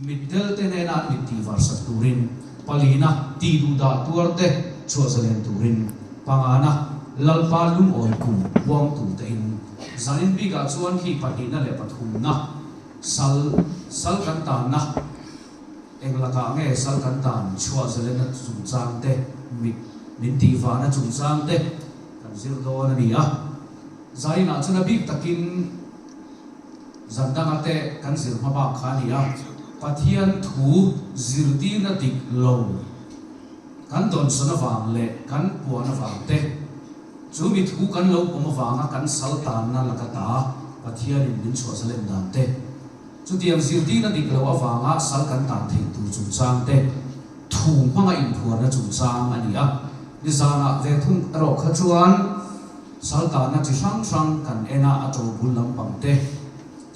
Mitdel te hnena an mit tihvar sak turin, palina tihduhdah tuar te chhuah zalen turin, pangana Lalpa lungawi kum huang tur tein zanin bikah chuan khi pahnihna leh pathumna sal sal kan tanna eng lakah nge sal kan tan chhuah zalenna chungchang te mit min tihvarna chungchang te kan zir dawn a ni a. Zainah chuan a bik takin Zan danga te kan zir hma bak kha a ni a, Pathian thu zirtirna dik lo kan dawnsawn avang leh kan puan avang te, chu mi thu kan lo pawm avanga kan sal tanna laka ta Pathianin min chhuah zalen dan te, chutiang zirtirna dik lo avanga sal kan tan theih tur chungchang te, thu hmanga inphuarna chungchang a ni a. Nizanah ve thung erawh kha chuan. Saltana chi hrang hrang kan en a, a to bul lampang te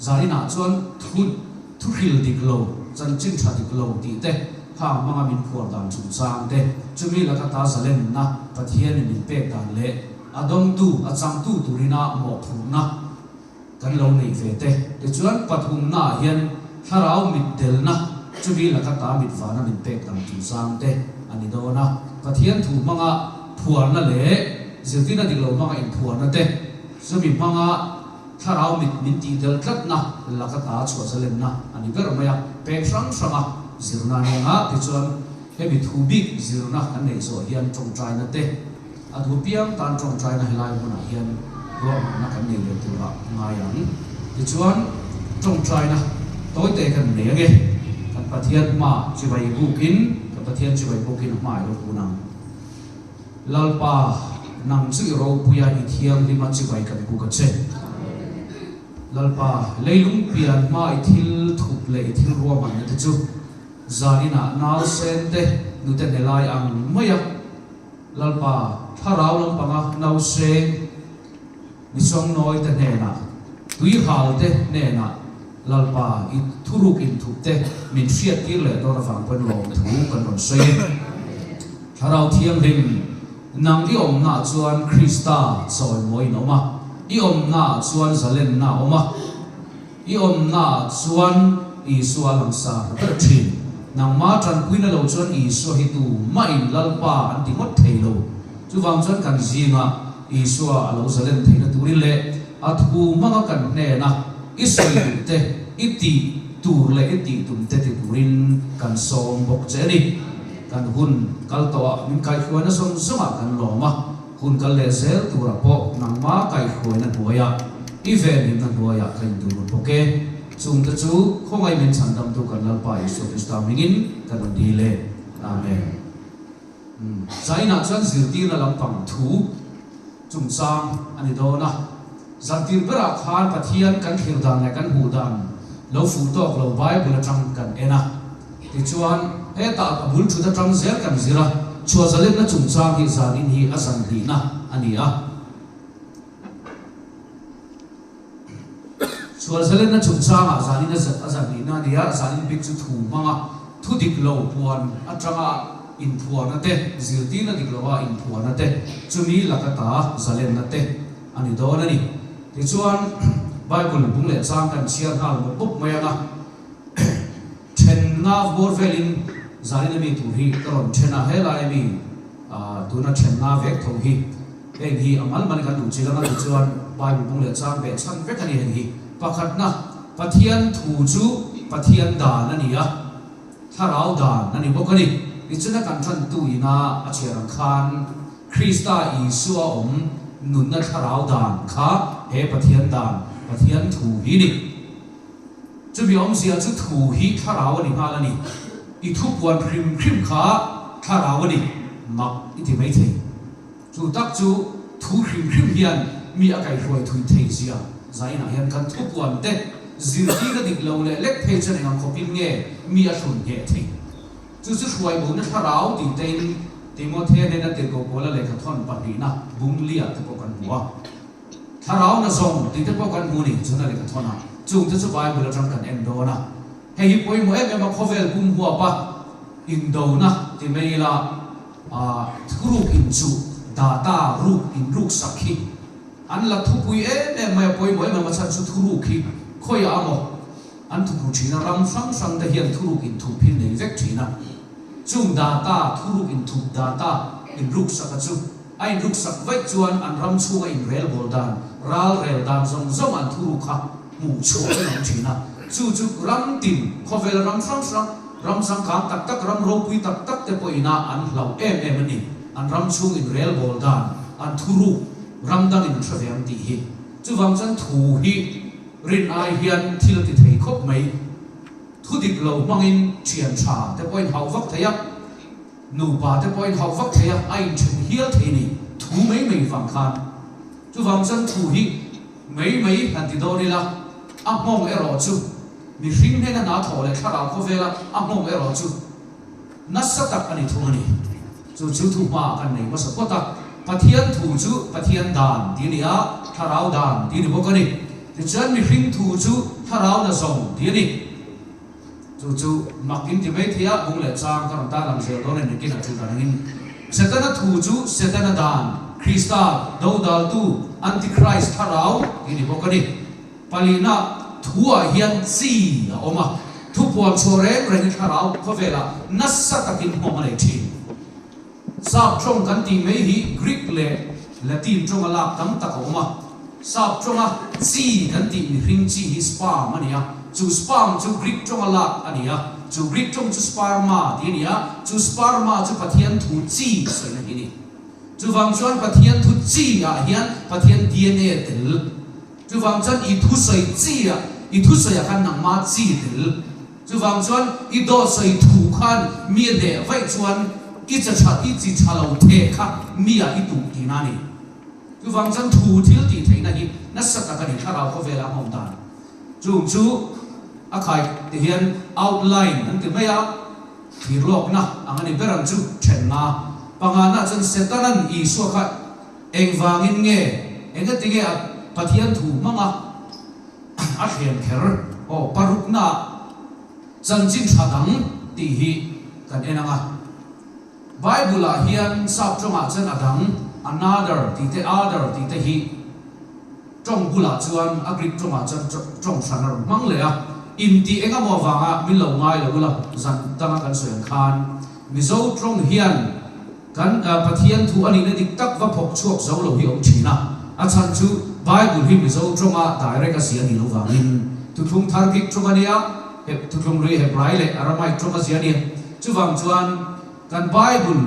zainah chuan thu thuhril dik lo, chanchin tha dik lo tih te, khang hmanga min phuar dan chungchang te, chumi laka ta zalenna Pathianin min pek dan leh a dawngtu, a changtu turina mawhphurhna kan lo neih ve te. Tichuan pathumnaah hian thlarau mitdelna chumi laka ta mitvana min pek dan chungchang te a ni dawn a. Pathian thu hmanga phuarna leh zirtirna dik lo hmanga inphuarna te, chumi hmanga thlarau mit min tihdel tlatna laka ta chhuah zalenna a ni ber mai a. Pek hrang hranga zirna a ni ang a, tichuan hemi thu bik zirna kan neih zawh hian tawngtaina te, A duh piang tan tawngtaina helai hmunah hian ruahmanna kan nei leh turah ngai ang. Tichuan, tawngtaina tawite kan nei ange. Kan Pathian hma chibai bukin, kan Pathian chibai bukin a hma i lo kun ang. Lalpa, nang chu i ropuia i thianghlima chibai kan buk a che. Lalpa, leilung pian hma i thil thup leh i thil ruahmanna te chu zaninah nausen te nute hnelai ang maia Lalpa, thlarau lampanga nauseng misawngnawi te hnenah, tuihal te hnenah Lalpa i thuruk inthup te min hriattir leh dawn avang pawn lawmthu kan rawn sawi e. Thlarau Thianghlim, nang i awmnaah chuan Krista chawimawi in awm a, i awmnaah chuan zalenna a awm a, I awmnaah chuan Isua a langsar ber thin. Nangma tanpuina lo chuan Isua hi tu mahin Lalpa an ti ngawt thei lo. Chuvang chuan kan zingah Isua a lo zalen theihna turin leh a thu hmanga kan hnena i sawi duh te, i tih tur leh i tih tum te ti turin kan sawm bawk che a ni. Kan hun kal tawhah min kaihhruaina zawng zawngah kan lawm a. Hun kal leh zel turah pawh nangma kaihhruaina hnuaiah i venhimna hnuaiah ka intur bawk e. Chungte chu khawngaih min chhandamtu kan Lalpa Isua Krista hmingin kan rawn dil e. Amen. Umm, Zainah chuan zirtirna lampang thu chungchang a ni dawn a. Zantir berah khan Pathian kan thlir dan leh kan hmuh dan lo fuh tawk lo Bible atang kan en a. Tichuan, hetah a bul thut atang zel kan zir a, chhuah zalenna chungchang hi zanin hi a zan hlihna a ni a. Chhuah zalenna chungchangah zanin a zan hlihna a ni a, zanin bik chu thu hmanga thu dik lo puan atanga inphuahna te, zirtirna dik loa inphuahna te, chumi laka ta zalenna te a ni dawn a ni. Tichuan, Bible bung leh chang kan chhiar nghal mawp mawp mai ang a. Thenna bawr velin zanin a mi tur hi ka rawn then a, helai a mi tuna thenna vek tho hi heng hi a mal mal in kan duh chil anga tichuan Bible bung leh chang beh chhan vek a ni heng hi. Pakhatna, Pathian thu chu Pathian dan a ni a, thlarau dan a ni bawk a ni. Tichuan a kan tantu ina a chhiar ang khan Krista Isua awm nunna thlarau dan kha he Pathian dan, Pathian thu hi ni. Chumi awmzia chu thu hi thlarau a ni nghal a ni. I thu puan hrim hrim kha thlarau a ni, mak i ti mai thei. Chu tak chu thu hrim hrim hian mi a kaihruai thui thei zia zainah hian kan thu puan te zirtir a dik lo leh lek phei chuan engang khawpin nge mi a hlun ngheh thei. Chu chu hruaibuna thlarau tih tein Timothea hnena tirhkoh Paula lehkhathawn pahnihna bunglia te pawh kan hmu a. Thlarau na zawng tih te pawh kan hmu ni chuan a lehkha thawn a, chung te chu Bible atang kan en dawn a. Hei hi pawimawh em em a khawvel pum huap a, indona ti mai ila thuruk in chu data ruk in ruk sak hi an la thupui em em mai a, pawimawh em em a chhan chu thuruk hi khawiah a maw? An thupru thin a, ram hrang hrang te hian thuruk inthup hi nei vek thin a. Chung data, thuruk inthup data inruksak a chu a inruksak vaih chuan an ram chhunga inrelbawl dan, ral rel dan zawng zawng an thuruk kha hmuh chhuah vek ang thin a. Chu chu ram tin, khawvela ram hrang hrang, ram changkang tak tak, ram ropui tak tak te pawhin a an hlauh em em a ni. An ram chhung inrelbawl dan, an thuruk ram dangin an hre ve ang tih hi. Chuvang chuan thu hi rin ai hian thil a ti thei khawp mai. Thu dik lo hmangin thian tha te pawhin hauh vak thei a, nupa te pawhin hauh vak thei a, a inthen hial thei ni thu mai mai vang khan. Chuvang chuan thu hi mai mai han ti dawn ila, a nghawng erawh chu mihring hnena hna thawh leh thlarau khawvela a nghawng erawh chu nasa tak a ni thung a ni. Chu chu thu hma kan nei hmasa phawt a, Pathian thu chu Pathian dan tih a ni a, thlarau dan tih a ni bawk a ni. Tichuan mihring thu chu thlarau na zawng tih a ni. Chu chu mak in ti mai thei a, bung leh chang ka rawn tarlang zel dawn a ni kin a thu dan angin. Setana thu chu Setana dan, Krista dodaltu, Antichrist thlarau tih a ni bawk a ni. Palina thuah hian chi a awm a, thu puan chhuah reng rengin thlarau khawvelah nasa takin hmawng a nei thin. Sap tawng kan tih mai hi Greek leh Latin tawnga lak tam tak a awm a. Sap tawnga chi kan tih mihring chi hi sperm a ni a, chu sperm chu Greek tawnga lak a ni a, chu Greek tawng chu sperma tih a ni a, chu sperma chu Pathian thu chi sawina hi a ni. Chuvang chuan Pathian thu chi ah hian Pathian DNA tel. Chuvang chuan i thusawi chi ah, i thusawi ah khan nangma chi tel. Chuvang chuan i dawtsawi thu khan mi a hneh vaih chuan i cha tha, i chi tha lo theh kha mi ah i tuh tihna a ni. Chuvang chuan thu thil tih theihna hi nasa tak a ni, thlarau khawvela a hmawm dan. Chung chu a khai ti hian outline an ti mai a, thir lawkna ang a ni ber ang chu, thenna pangana chuan Setanan Isua kha Engvangin nge, engati nge a Pathian thu hmanga a thlen kher? Aw, parukna chanchin tha dang tih hi kan en ang a. Bible-ah hian sap tawngah chuan a dang, another tih te, other tih te hi tawng bulah chuan a Greek tawngah chuan tawng hran a rawn hmang leh a. Intih engemaw avanga min lo ngai lo ula, zan danga kan sawi ang khan Mizo tawng hian Kan Pathian thu a nihna dik tak va phawk chhuak zo lo hi a awm thin a, a chhan chu Bible hi Mizo tawnga direct a zia a nih loh vangin Thuthlung Thar Greek tawng a nia, Thuthlung Hlui Hebrai leh Aramaic tawng a zia a nia. Chuvang chuan kan Bible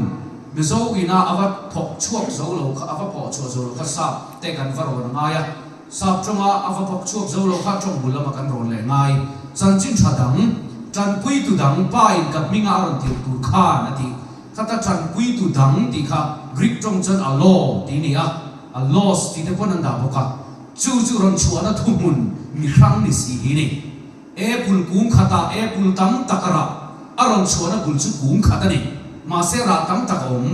Mizo ina a va phawk chhuak zo lo kha, a va phawh chhuah zo lo kha sap te kan va rawn a ngai a, sap tawnga a va phawk chhuak zo lo kha tawng bul lama kan rawn leh ngai. Chanchin tha dang, tanpuitu dang pa in ka hminga a rawn tirh tur khan a tih. Khata tanpuitu dang tih kha Greek tawng chuan a law tih a ni a, a laws tih te pawn an dah bawk a. Chu chu rawn chhuahna thuhmun mi hrang ni si hi ni. Apple kung khatah apple tam tak a rah, a rawn chhuahna bul chu kung khat a ni. Mahse rah tam tak a awm.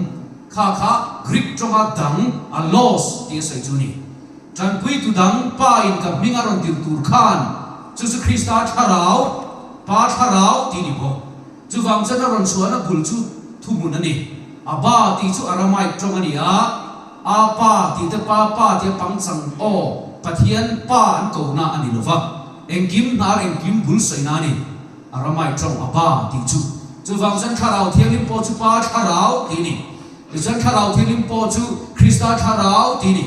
Kha kha Greek tawnga dang, a laws tih a sawi chu a ni. Tanpuitu dang Pa in ka hming a rawn tirh tur khan chu chu Krista thlarau, Pa thlarau tih a ni bawk. Chuvang chuan a rawn chhuahna bul chu thuhmun a ni. A ba tih chu Aramaic tawng a ni a, A pa tih te Pa pa tih a pangchang aw, Pathian Pa an kohna a ni lo va, engkim hnar engkim bul sawina a ni. Aramaic tawng a ba tih chu. Chuvang chuan Thlarau Thianghlim pawh chu Pa Thlarau tih a ni. Tichuan Thlarau Thianghlim pawh chu Krista Thlarau tih a ni.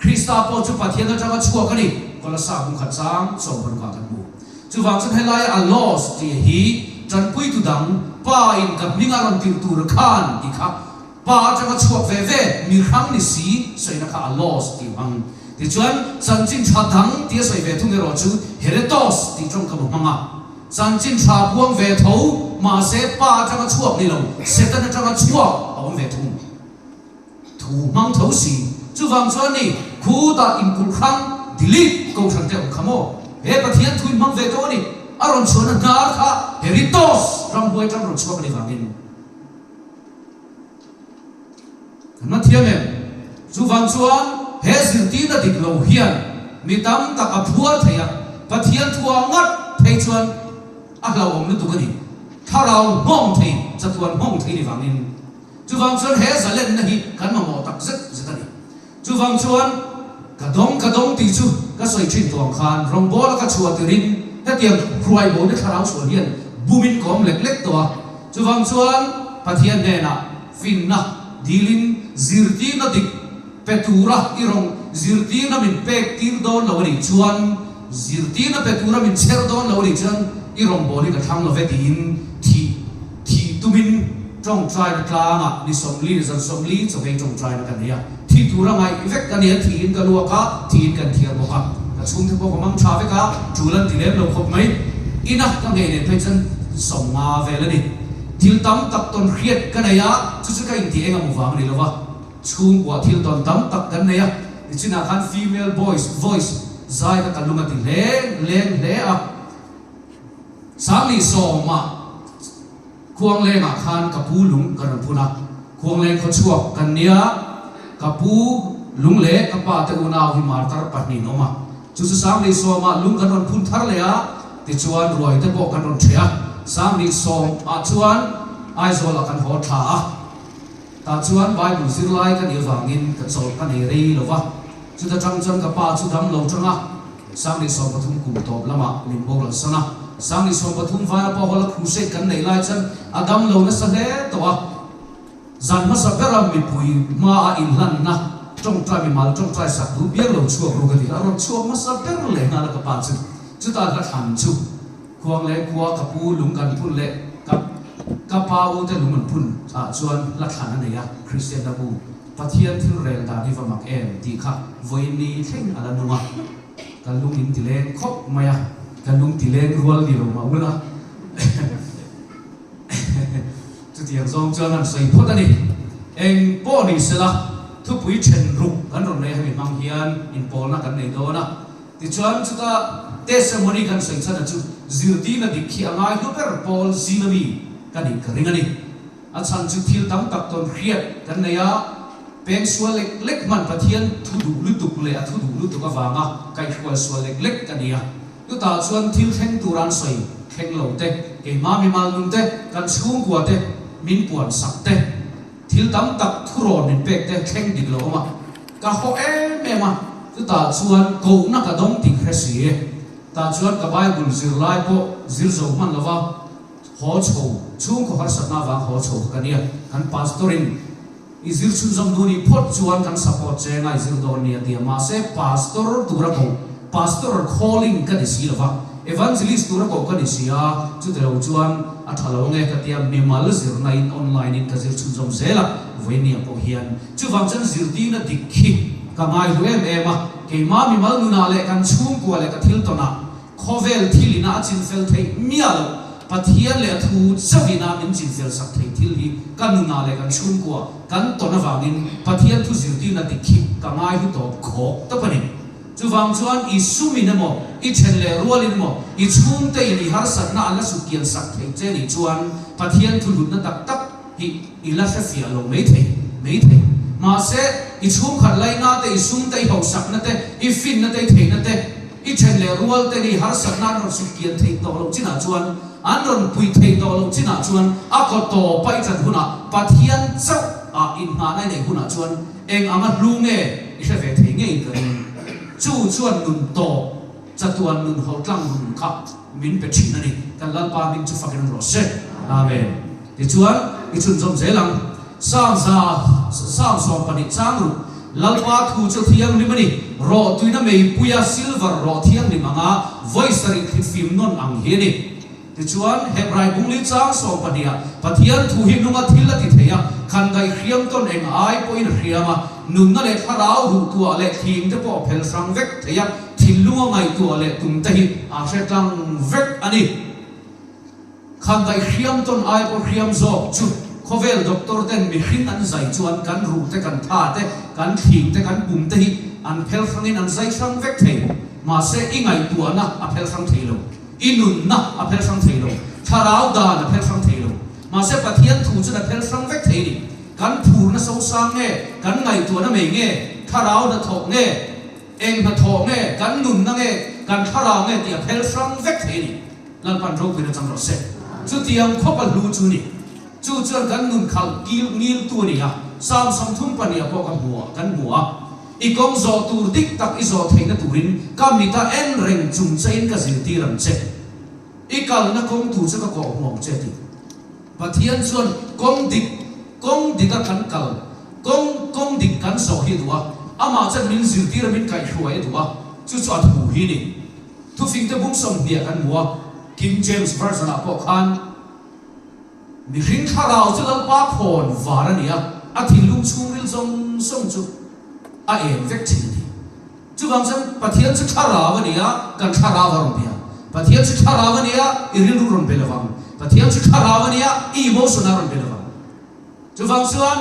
Krista pawh chu Pathian atanga chhuak a ni. Kolasa bung khat chang sawmparukah kan hmu. Chuvang chuan helaia a loss tih hi tanpuitu dang pa in ka hming a rawn tirh tur khan tih kha pa atanga chhuak ve ve mi hrang ni si sawina kha a loss tih hmang. Tichuan chanchin tha dang tih a sawi ve thung erawh chu heretos tih tawngkam a hmang a. Chanchin tha buang ve tho mahse pa atanga chhuak ni lo Satan atanga chhuak a awm ve thung. Thu hmang tho si. Chuvang chuan ni, khutah inkulh hrang, delete, kohhran te awm kha maw? He Pathian thu in hmang ve tawh a ni. A rawn chhuahna hnar kha Heritos ramhuai tang rawn chhuak a ni vangin. Kan man thiam em? Chuvang chuan he zirtirna dik lo hian mi tam tak a phuar thei a, Pathian thua ngat phei chuan a hlauhawm lutuk a ni. Thlarau nghawng thei, chatuan nghawng thei ni vangin. Chuvang chuan he zalenna hi kan mamawh tak zet zet a ni. Chuvang chuan ka dawng ka dawng tih chu ka sawi thin tawng khan rawngbawla ka chhuah tirin Hetiang hruai bo na thlarau sual hian bumin ka awm lek lek tawh a. Chuvang chuan Pathian hnenah finna dilin zirtirna dik pe tura i rawn zirtirna min pek tir dawn lo a nih chuan, zirtirna pe tura min chher dawn lo a nih chuan i rawngbâwl hi ka thlang lo ve tiin thih thih tumin tawngtaina tlangah ni 40 zan 40 chawhei tawngtaina ka nei a, thih tura ngaih vek ka nia thiin ka luak a, thiin kan thiar bawk a, ka chhungte pawh ka mang tha vek a, tul an ti lem lo khawp mai. Ina ka ngei nen phei chuan 50 vel a ni. Thil tam tak tawn hriat ka nei a, chu chu ka intih eng emaw vang a ni lo va. Chhungkua thil tawn tam tak kan nei a, nichinah khan female voice voice zai kha ka lung a ti hle leng hle a. Sangli sawmah Khuanglengah khan ka pu lung ka rawn phun a, Khuangleng khawchhuak kan nia, ka pu lung leh ka pa te unau hi martar pahnihin awm a, chu chu Sangli sawmah lung kan rawn phun thar leh a, tichuan ruai te pawh kan rawn ṭheh a, Sangli sawmah chuan Aizawlah kan haw thla a. Tah chuan Bible zirlai ka nih avangin ka chawlh ka nei rei lo va, chuta tang chuan ka pa chu dam lo tang a, 2013 kum tawp lamah min boral san a. 2013 Vana Pahola crusade kan neih lai chuan a dam lo nasa hle tawh a, zan hmasa bera mipui hmaa inhlanna tawngtai mimal tawngtai sak duh biak lo chhuak ru ka ti a, rawn chhuak hmasa ber leh nghal a ka pa chu. Chutah ka thlan chu. Khuang leh khua ka pu lung kan phun leh ka ka pa u te lung an phun ah chuan hla thlan a nei a, Kristian la bu Pathian thil rel dan hi va mak em tih kha vawiin ni thleng a la nung a, ka lung in ti leng khawp mai a, ka lung ti leng rual ni lo mah ula chutiang zawng chuan an sawi phawt a ni. Eng pawh ni sela thupui then ruk kan rawn nei a hemi hmang hian inpawlna kan nei dawn a. Tichuan chuta testimony kan sawi chhan a chu zirtirna dik khi a ngai hlu ber pawl zing ami ka nih ka ring a ni. A chhan chu thil tam tak tawn hriat kan nei a, peng sual lek lek hman Pathian thu duh lutuk leh a thu duh lutuk avanga kaihhrual sual lek lek ka ni a. Chutah chuan thil thleng tur an sawi thleng lo te, keimah mimal nun te, kan chhungkua te min puan sak te, Thil tam tak thurawn min pek te thleng dik lo awm a, ka haw em em a, chutah chuan kohna ka dawng tih hre si e. Tah chuan ka Bible zirlai pawh zir zo hman lova haw chho, chhungkaw harsatna avang haw chho kha ka nia. Kan pastor in i zir chhunzawm hnu nih phawt chuan kan support che anga i zir dawn nia tia, mahse pastor tura koh, pastor calling ka ni si lova, evangelist tura koh ka ni si a, chutilo chuan A tha lo nge ka tia mimal zirna in online in ka zir chhunzawm zel a, vawinia pawh hian. Chuvang chuan zirtirna dik hi ka ngaihlu em em a, keimah mimal nunah leh kan chhungkua leh ka thil tawnah khawvel thil ina a chinfel theih miah loh, Pathian leh a thu chauh ina min chinfel sak thei thil hi ka nunah leh kan chhungkua kan tawn avangin Pathian thu zirtirna dik hi ka ngaihlu tawp khawk tawp a ni. Chuvang chuan i sumin emaw, i then leh rualin emaw, i chhungte in i harsatna an la sutkian sak thei che nih chuan Pathian thuhlutna tak tak hi i la hrefiah lo mai thei mai thei. Mahse, i chhungkhat laina te, i sumte, i hausakna te, i finna te, i theihna te, i then leh rual ten i harsatna an rawn sutkian theih tawh loh chinah chuan, an rawn puih theih tawh loh chinah chuan a kaw tawpa i ṭan hunah Pathian chauh ah inngahna i neih hunah chuan Eng anga hlu nge i hre ve thei ngei ka ring. Chu chuan nun tawp, chatuan nun haw tlang nun kha min pe thin a ni. Kan Lalpa hming chu fakin rawh se. Amen. Tichuan, i chhunzawm zel ang. Psalm za, Psalm 12 chang ruk, Lalpa thu chu thianghlim a ni, rawh tuina meipuia silver rawh thianghlim anga vawi sarih thlifim nawn ang hi a ni. Tichuan, Hebrai bungli chang 12ah Pathian thu hi nunga thil a ti thei a, khan ngaih hriam tawn eng ai pawhin a hriam a, nunna leh thlarau ruhtuah leh thing te pawh a phel hrang vek thei a, thinlunga ngaihtuah leh tum te hi a hre tlang vek a ni. Khan ngaih hriam tawn ai pawh hriam zawk chu khawvel doctor ten mihring an zai chuan kan ruh te, kan tha te, kan thing te, kan pum te hi an phel hrangin an zai hrang vek thei. Mahse, i ngaihtuahna a phel hrang thei lo. I nunna a phel hrang thei lo, thlarau dan a phel hrang thei lo. Mahse Pathian thu chuan a phel hrang vek thei a ni. Kan phurna sosang nge, kan ngaihtuahna mai nge, thlarau hnathawh nge, eng hnathawh nge, kan nunna nge, kan thlarau nge tih a phel hrang vek thei a ni. Lalpan ropuina chang rawh se. Chutiang khawpa hlu chu ni. Chu chuan kan nun khalh kil ngiltu a ni a, Psalm 32 ah pawh ka hmu a, kan hmu a. I kawng zawh tur dik tak i zawh theihna turin ka mita en reng chung chein ka zirtir ang che. I kalna kawng tur chu ka kawh hmu ang che a ti. Pathian chuan kawng dik, kawng dika kan kal, kawng, kawng dik kan zawh hi a duh a, amah chuan min zirtir a, min kaihhruai a duh a, chu chu a thu hi a ni. Thufingte bung 20 ah kan hmu a, King James Version ah pawh khan, Mihring thlarau chu Lalpa khawn var a ni a, a thinlung chhungril zawng zawng chu a en vek thin a ni. Chuvang chuan Pathian chu thlarau a ni a, kan thlarau a rawn be a. Pathian chu thlarau a ni a, i rilru rawn be lovang. Pathian chu thlarau a ni a, i emotion a rawn be lovang. Chuvang chuan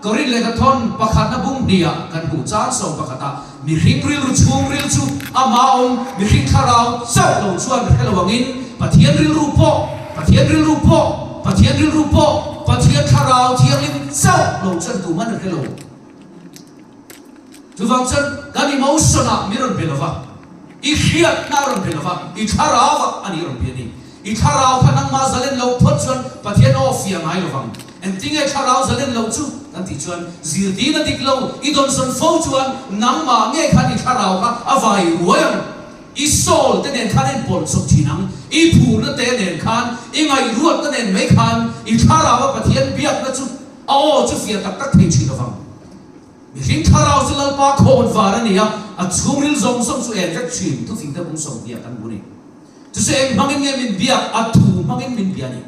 Korin lehkha thawn pakhatna bung hniah kan hmuh chang 11ah mihring rilru chhungril chu amah awm mihring thlarau chauh lo chuan hre lo angin Pathian rilru pawh Pathian rilru pawh Pathian rilru pawh Pathian thlarau thianghlim chauh lo chuan tuman a hre lo. Chuvang chuan kan emotion ah mi rawn be lo va, i hriatna a rawn be lo va, i thlarau ah a ni rawn be a ni. I thlarau kha nangmah zalen lo phawt chuan Pathian aw fia ngai lo vang. Engtinge thlarau zalen lo chu kan tih chuan zirtirna dik lo i dawnsawn fo chuan nangmah nge khan i thlarau kha a vai ruai ang. I soul te nen khan a inpawlh chawp thin ang. I phurna te nen khan, i ngaihruatna nen mai khan i thlarau a Pathian biakna chu a aw chu fia tak tak thei thin lo vang. Mihring thlarau chu Lalpa khawn var a ni a, a chhungril zawng zawng chu en vek thin, thufing te bung 20 kan hmu ni. Chu chu eng hmangin nge min biak? A thu hmangin min bia a ni.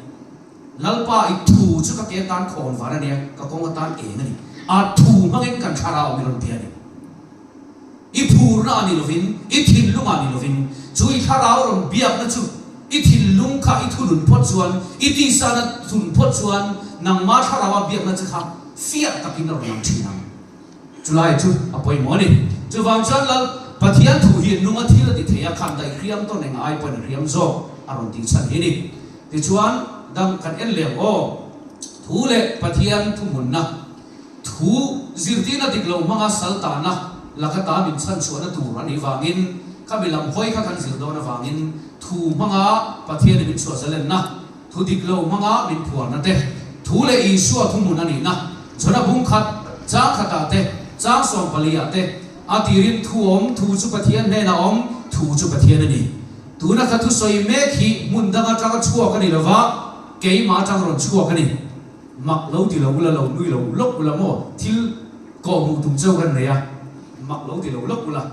Lalpa i thu chu ka ke atan khawn var a ni a, ka kawng atan eng a ni. A thu hmangin kan thlarau min rawn bia a ni. I phurna a ni lovin, i thinlung ah ni lovin, chu i thlarau rawn biakna chu i thinlung kha i thunun phawt chuan, i tisana thun phawt chuan nangma thlarau a biakna che kha fiah takin a rawn lang thin ang. Chulai chu a pawimawh a ni. Chuvang chuan Lal Pathian thu hi nunga thil a ti thei a, khan daih hriam tawn eng ai pawhin a hriam zawk a rawn tih chhan hi a ni. Tichuan, dang kan en leh ang aw. Thu leh Pathian thuhmunna. Thu zirtirna dik lo hmanga sal tahna laka ta min chhan chhuahna tur a nih vangin, khami lam hawi kha kan zir dawn avangin thu hmanga Pathianin min chhuah zalenna, thu dik lo hmanga min phuarna te, thu leh Isua thuhmun a nihna, Jona bung khat, chang khatah te, chang 14 ah te, a tirin thu awm, thu chu Pathian hnenah awm, thu chu Pathian a ni. Tuna ka thusawi mek hi hmun dang atanga chhuak a ni lova, keimah atang rawn chhuak a ni. Mak lo ti lo ula lo nui lo lawk ula maw thil kawh hmuh tum cheu kan nei a, mak lo ti lo lawk ula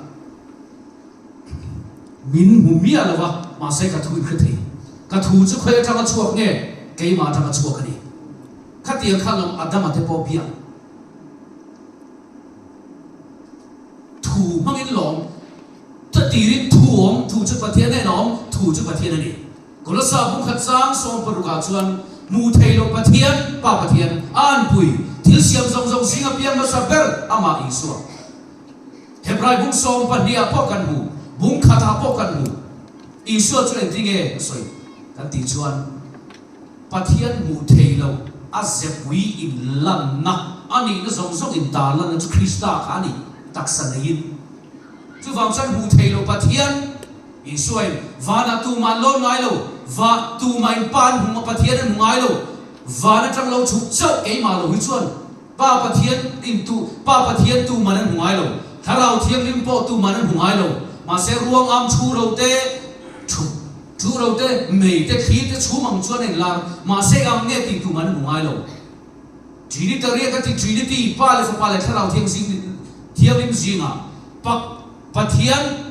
min hmu miah lo va, mahse ka thu in hre thei. Ka thu chu khawi atanga chhuak nge keimah atanga chhuak a ni. Khatiang khan lawm Adama te pawh biak thu hmangin lawm ta tirin thu awm, thu chu Pathian nen a awm, thu chu Pathian a ni. Kolosa bungkhat chang 16 ah chuan hmuh theih loh Pathian, Pa Pathian, a anpui, thil siam zawng zawng zinga piang hmasa ber amah Isua. Hebrai bung 12 ah pawh kan hmu, bungkhat ah pawh kan hmu. Isua chu engtinge a sawi kan tih chuan Pathian hmuh theih loh a zepui inlanna, a nihna zawng zawng intarlanna chu Krista kha a ni, taksa neiin. Chuvang chuan hmuh theih loh Pathian, Isuain, Vanah tumah an lawn ngai lo, va tumah in Pa an hmu a Pathian an hmu ngai lo, van atang lo chhuk chauh keimah lo hi chuan Pa Pathian in tu Pa Pathian tuman an hmu ngai lo, Thlarau Thianghlim pawh tuman an hmu ngai lo, mahse ruang am thu ro te thu thu ro te mei te thli te chhum ang chuan a inlar, mahse ang nge tih tuman an hmu ngai lo. Trinitarian ka ti Trinity, Pa leh Fapa leh Thlarau Thianghlim zingah Pak Pathian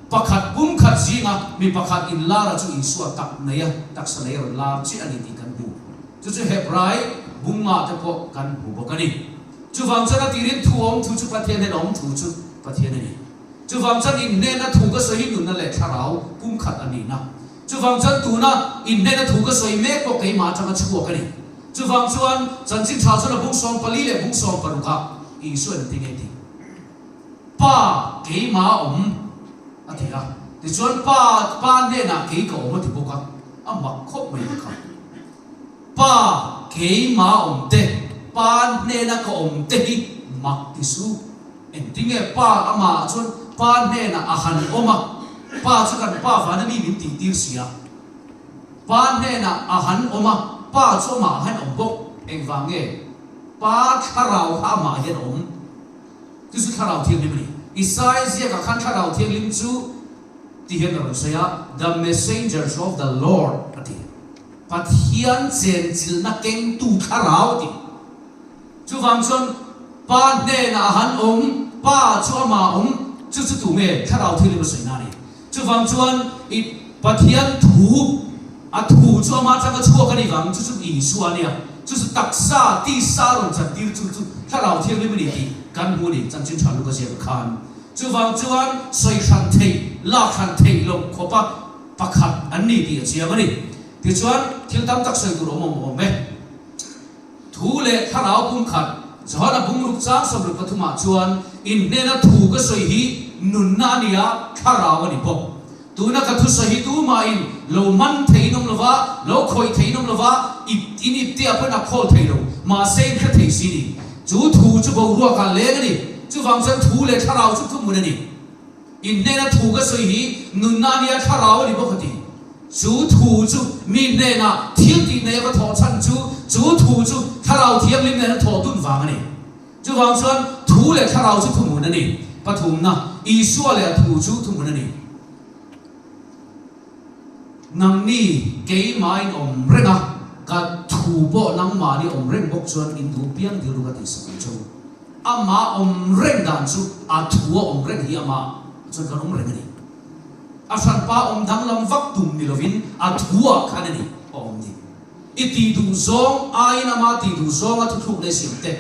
pakhat pumkhat zinga mi pakhat inlara chu Isua tak neia taksa nei rawn lar chiah a ni tih kan hmu. Chu chu Hebrai bunga te pawh kan hmu bawk a ni. Chuvang chuan a tirin thu awm thu chu Pathian hian awm thu chu Pathian a ni. Chuvang chuan inhnehna thu ka sawi hi nunna leh thlarau pumkhat a nihna. Chuvang chuan tuna inhnehna thu ka sawi mek pawh keimah atanga chhuak a ni. Chuvang chuan chanchin tha chuan a bung 14 leh bung 16 ah Isua in a ti ngei tih. Pa keimah a awm a ti a, tichuan Pa Pa hnenah kei ka awm a ti bawk a, a mak khawp mai ang kha. Pa keimah a awm te, Pa hnena ka awm te hi mak ti su. Engtinge Pa amah chuan Pa hnenah a han awm a, Pa chu kan Pa vana mi min tih tir si a. Pa hnenah a han awm a, Pa chu amah hian awm bawk. Engvang nge? Pa thlarau kha amah hian awm. Chu chu Thlarau Thianghlim a ni. Isaia ziakah khan Thlarau Thianghlim chu ti hian a rawn sawi a, The messengers of the Lord. Pathian chenchilhna kengtu thlarau a ti. Chuvang chuan Pa hnenah a han awm, Pa chu amah awm, chu chu tu nge thlarau thianghlim a sawina a ni. Chuvang chuan i Pathian thu, a thu chu amah atanga chhuak a ni vang, chu chu Isua a nia, chu chu taksa, tisa rawn chantir chu chu thlarau thianghlim a ni tih kan hmu a ni, chanchin tha Luka ziakah khan. Chuvang chuan sawi hran theih, lak hran theih loh khawpa pakhat an ni tih a chiang a ni. Tichuan, thil tam tak sawi tur awm awm awm e. Thu leh thlarau pumkhat, Johana bungruk chang 63 ah chuan in hnena thu ka sawi hi nunna a ni a, thlarau a ni bawk. Tuna ka thusawi hi tumahin lo man theiin awm lova, lo khawih theiin awm lova, ip in ip te ah pawn a khawl thei lo, mahse in hre thei si ni. Chu thu chu boruakah leng a ni. Chuvang chuan thu leh thlarau chu thuhmun a ni. In hnena thu ka sawi hi nunna a nia, thlarau a ni bawk a ti. Chu thu chu mi hnenah thil tih nei a va thawh chhan chu, chu thu chu thlarau thianghlim nen an thawh dun vang a ni. Chuvang chuan thu leh thlarau chu thuhmun a ni. Pathumna, Isua leh a thu chu thuhmun a ni. Nangni keimahin awm reng a, ka thu pawh nangmahni awm reng bawk chuan in duh piang dil ruk a tihsak ang che u. Amah awm reng dan chu a thu a awm reng hi amah chuan kan awm reng a ni. A hranpa awm danglam vak tum ni lovin a thu ah khan a ni a awm ni. I tih duh zawng aiin ama tih duh zawnga thuthlukna i siam te,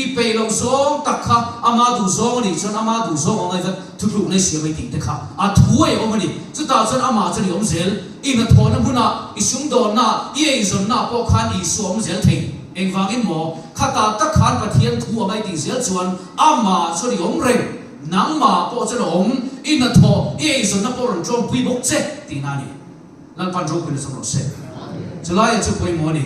i peih loh zawng tak kha ama duh zawng a nih chuan ama duh zawng anga i va thuthlukna i siam a i tih te kha a thu a i awm a ni. Chutah chuan amah chuan i awm zel. I hnathawhna hmunah, i sumdawnnaah, i eizawnnaah pawh khan Isua awm zel thei. Engvangin maw? Khatah tak khan Pathian thu anga i tih zel chuan amah chuan i awm reng. Nangmah pawh chuan a awm. I hnathawh, i eizawnna pawh rawn tlawmpui bawk che tihna a ni. Lalpan ropui na chawm rawh se. Chulaiah chu pawimawh a ni.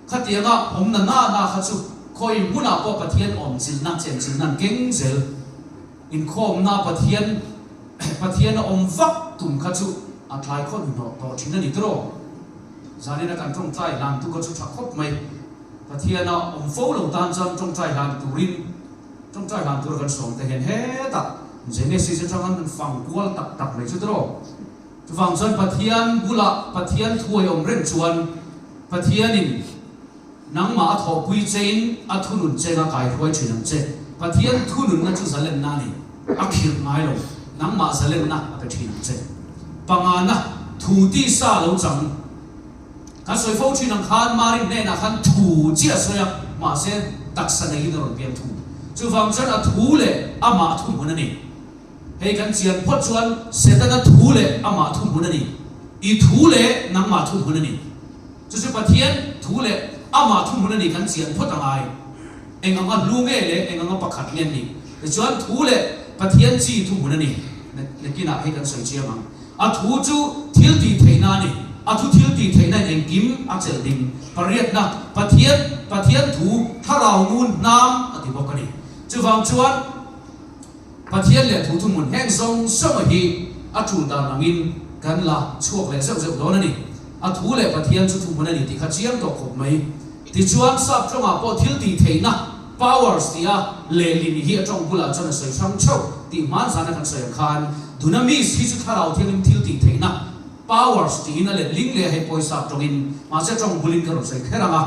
Khatianga awmna na na kha chu khawi hmunah pawh Pathian awmchilhna, chenchilhna an keng zel. Inkhawmna Pathian Pathian a awm vak tum kha chu a tlai khawt hnawh tawh thin a ni tiraw? Zanina kan tawngtai hlan tu kha chu tha khawp mai. Pathian a awm fo lo tan chuan tawngtai hlan turin tawngtai hlan tura kan sawm te hian hetah Genesis atanga an fang kual tak tak mai chu tiraw? Chuvang chuan Pathian bulah Pathian thuai awm reng chuan Pathianin nangmah a thawhpui chein a thunun cheng a kaihruai thin ang che. Pathian thununna chu zalenna a ni, a khirh ngai lo, nangmah zalenna a pe thin ang che. Pangana, thu tisa lo chang. Kan sawi fo thin ang khan Mari hnenah khan thu chiah a sawi a, mahse taksa neiin a rawn piang thung. Chuvang chuan a thu leh amah thuhmun a ni. Hei kan chian phawt chuan Setana thu leh amah thuhmun a ni. I thu leh nangmah thuhmun a ni. Chu chu Pathian thu leh amah thuhmun a ni kan chian phawt a ngai. Eng anga hlu nge leh eng anga pakhat nge an nih? Tichuan thu leh Pathian chi thuhmun a ni. Nakinah hei kan sawi chiang ang. A thu chu thil tih theihna a ni. A thu thil tih theihna in engkim a chelh ding. Pariatna, Pathian Pathian thu thlarau ngun hnam a ti bawk a ni. Chuvang chuan. Pathian leh thu thuhmun heng zawng zawng hi a tul dan angin kan la chhuak leh zeuh zeuh dawn a ni. A thu leh Pathian chu thuhmun a ni tih kha chiang tawh khawp mai. Tichuan, sap tawngah pawh thil tih theihna, powers, tia lehlin hi a tawng bulah chuan a sawi hrang theuh tih hman zana kan sawi ang khan dunamis hi chu thlarau thiangin thil tih theihna, powers, tiin a letling leh a hei pawi sap tawngin mahse tawng bulin ka rawn sawi kher ang a.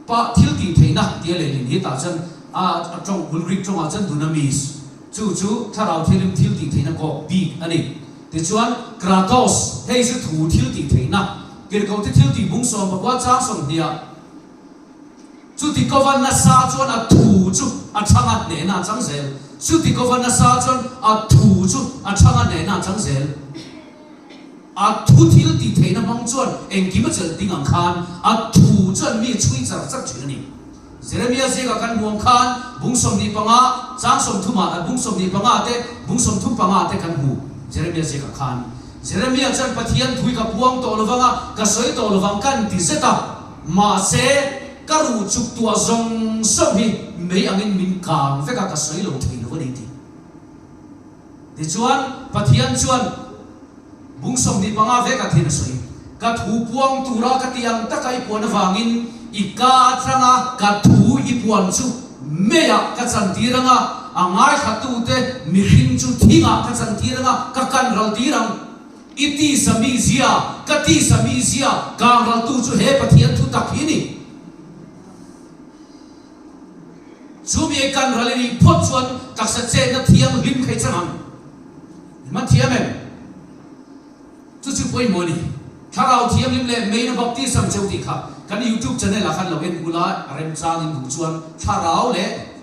Pa thil tih theihna tia lehlin hi tah chuan a a tawng bul Greek tawngah chuan dunamis chu chu thlarau thianghlim thil tih theihna kawk bik a ni. Tichuan kratos hei chu thu thil tih theihna Tirhkohte thil tih bung 19 chang 20 ah chuti kova nasa chuan a thu chu a chhang a hnehna a chang zel chuti kova nasa chuan a thu chu a chhang a hnehna a chang zel. A thu thil tih theihna hmang chuan engkim a chelh ding ang khan a thu chuan mi a chhui char char thin a ni. Jeremia ziakah kan hmu ang khan bung 25, chang 30 ah, bung 25 te, bung 35 te kan hmu Jeremia ziakah khan. Jeremia chuan Pathian thui ka puang tawh lovang a, ka sawi tawh lovang kan ti zet a, mahse ka ruh chuk tuah zawng zawng hi mei angin min kang vek a, ka sawi lo thei lo a ni ti. Tichuan, Pathian chuan bung 25 vek a thin a sawi. Ka thu puang tura ka ti ang taka i puan avangin i ka atanga ka thu i puan chu meiah ka chantir ang a, a ngaithlatute mihring chu thingah ka chantir ang a, ka kan ral tir ang. I tisa mizia, ka tisa mizia kangraltu chu he Pathian thu tak hi ni. Chu mi ei kan ral i nih phawt chuan taksa chetna thianghlim kha i chang ang. I man thiam em? Chu chu pawimawh a ni. Thlarau Thianghlim leh Meina Baptism cheu tih kha kan YouTube channel ah khan lo en ula a remchang in duh chuan Thlarau leh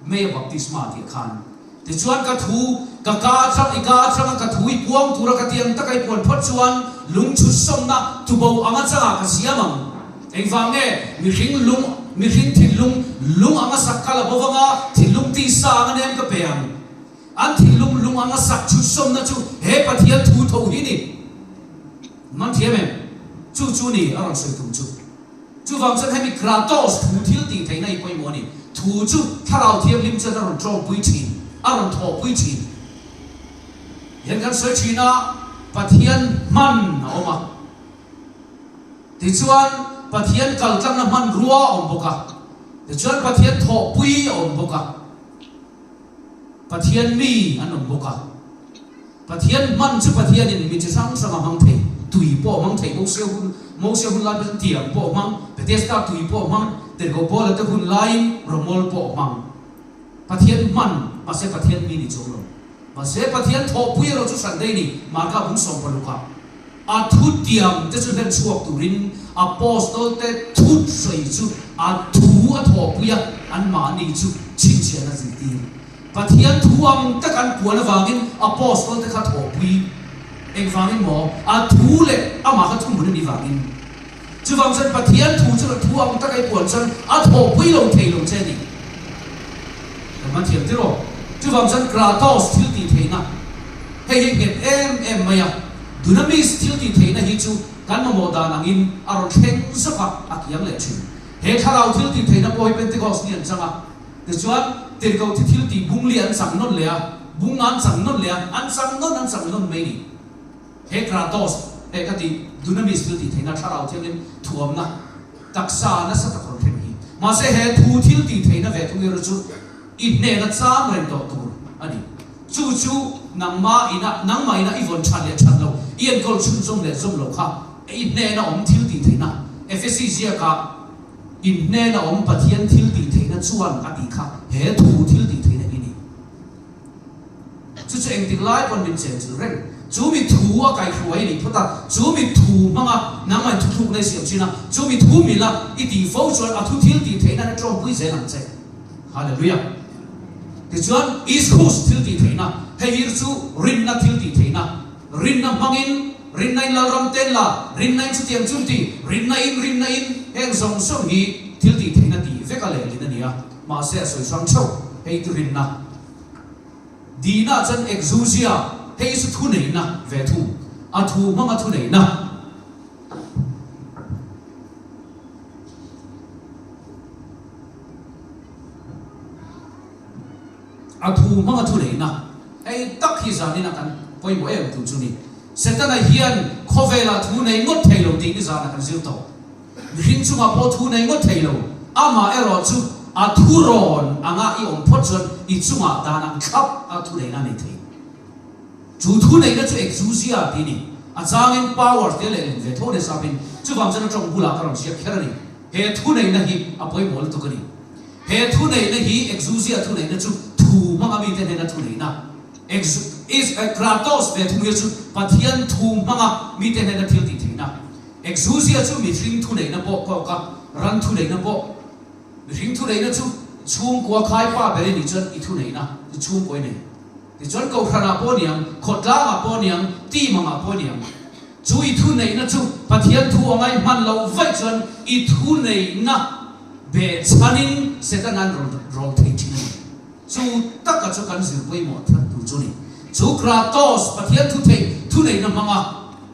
Meia Baptisma tih khan tichuan ka thu ka ka atang i ka atanga ka thu i puang tura ka tiang taka i puan phawt chuan lungchhut sawmna tubo anga changah ka siam ang. Engvang nge mihring lung mihring thinlung lung anga sak ka la bo vanga thinlung tisa anga nem ka pe ang? An thinlung lung anga sak chhut sawmna chu he Pathian thu tho hi ni. Man thiam em? Chu chu ni a rawn sawi tum chu. Chuvang chuan hemi Kratos thu thil tih theihna hi pawimawh a ni. Thu chu Thlarau Thianghlim chuan a rawn tawngpui thin, a rawn thawhpui thin. Hian kan sawi thin a, Pathian hman a awm a. Tichuan Pathian kaltlangna hmanrua a awm bawk a. Tichuan Pathian thawhpui a awm bawk a. Pathian mi an awm bawk a. Pathian hman chu Pathianin mi chi hrang hrang a hmang thei, tui pawh a hmang thei, Mosia hun Mosia hun lai pawh chuan tiang pawh a hmang, Bethesda tui pawh a hmang, Tirhkoh Paula te hun laiin rawmawl pawh a hmang. Pathian hman, mahse Pathian mi ni chuang lo. Mahse Pathian thawhpui erawh chu hran daih a ni, Marka bung sawmpalukah. A thu tiam te chu hlen chhuak turin Apostol te thut sawi chu a thu a thawhpui a, anmahni chu chhinchhiahna zirtir. Pathian thu ang tak an puan avangin Apostol te kha thawhpui. Engvangin maw? A thu leh amah kha thuhmun a nih vangin. Chuvang chuan Pathian thu chu thu ang taka i puan chuan a thawhpui lo thei lo che a ni. Kan man thiam tir aw. Chuvang chuan Kratos thil tih theihna hei hi nghet em em mai a. Dunamis thil tih theihna hi chu kan mamawh dan angin a rawn thleng zawk a, a kiang leh thin. He thlarau thil tih theihna pawh hi Pentecost ni an chang a. Tichuan tirhkoh thi thil tih bung li an chang nawn leh a, bung an chang nawn leh a, an chang nawn an chang nawn mai ni. He Kratos, he ka tih Dunamis thil tih theihna Thlarau Thianghlim thuamna taksa nasa tak rawn thleng hi. Mahse he thu thil tih theihna ve thung erawh chu i hnena cham reng tawh tur a ni. Chu chu nangma ina nangmah ina i vawn that leh that lo, i enkawl chhunzawm leh zawm lo kha i hnena awm thil tih theihna Efesi ziakah in hnena awm Pathian thil tih theihna chuan a tih kha he thu thil tih theihna hi ni. Chu chu engtik lai pawn min chen chilh reng. Chu mi thu a kaihruai a nih phawt a, chu mi thu hmanga nangmah in thuthlukna i siam thin a, chu mi thu mila i tih fo chuan a thu thil tih theihna an tawngpui zel ang che. Hallelujah! Tichuan, Ischus thil tih theihna, hei hi chu rinna thil tih theihna, rinna hmangin, rinna in Lalram ten la, rinna in chutiang chun ti, rinna in, rinna in, heng zawng zawng hi thil tih theihna tih vek a lehlin a ni a, mahse a sawi hrang theuh, hei chu rinna. Dina chuan exousia, hei chu thuneihna ve thung, a thu hmanga thuneihna. A thu hmanga thuneihna hei tak hi zanina kan pawimawh em tur chu ni. Setana hian khawvelah thu nei ngawt thei lo tih nizanah kan zir tawh. Mihring chungah pawh thu nei ngawt thei lo, amah erawh chu a thurawn anga i awm phawt chuan i chungah dan ang thlap a thuneihna a nei thei. Chu thuneihna chu exousia tih a ni. A changin power tia lehlin ve tho nasa pin chuvang chuan a tawng bulah ka rawn ziak kher a ni. He thuneihna hi a pawimawh lutuk a ni. He thuneihna hi exousia thuneihna chu thu hmanga mite hnena thuneihna, kratos ve thung hi chu Pathian thu hmanga mite hnena thil tih theihna. Exousia chu mihring thuneihna pawh kawk a, ran thuneihna pawh. Mihring thuneihna chu chhungkua khaipa ber i nih chuan i thuneihna i chhungkua i nei. Tichuan kohhranah pawh a niang, khawtlangah pawh a niang, team angah pawh a niang. Chu i thuneihna chu Pathian thu anga i hman loh vaih chuan i thuneihna behchhanin Setana'n rawn rawl thei thin a ni. Chu taka chu kan zir pawimawh that tur chu a ni. Chu Kratos, Pathian thu theih thuneihna hmanga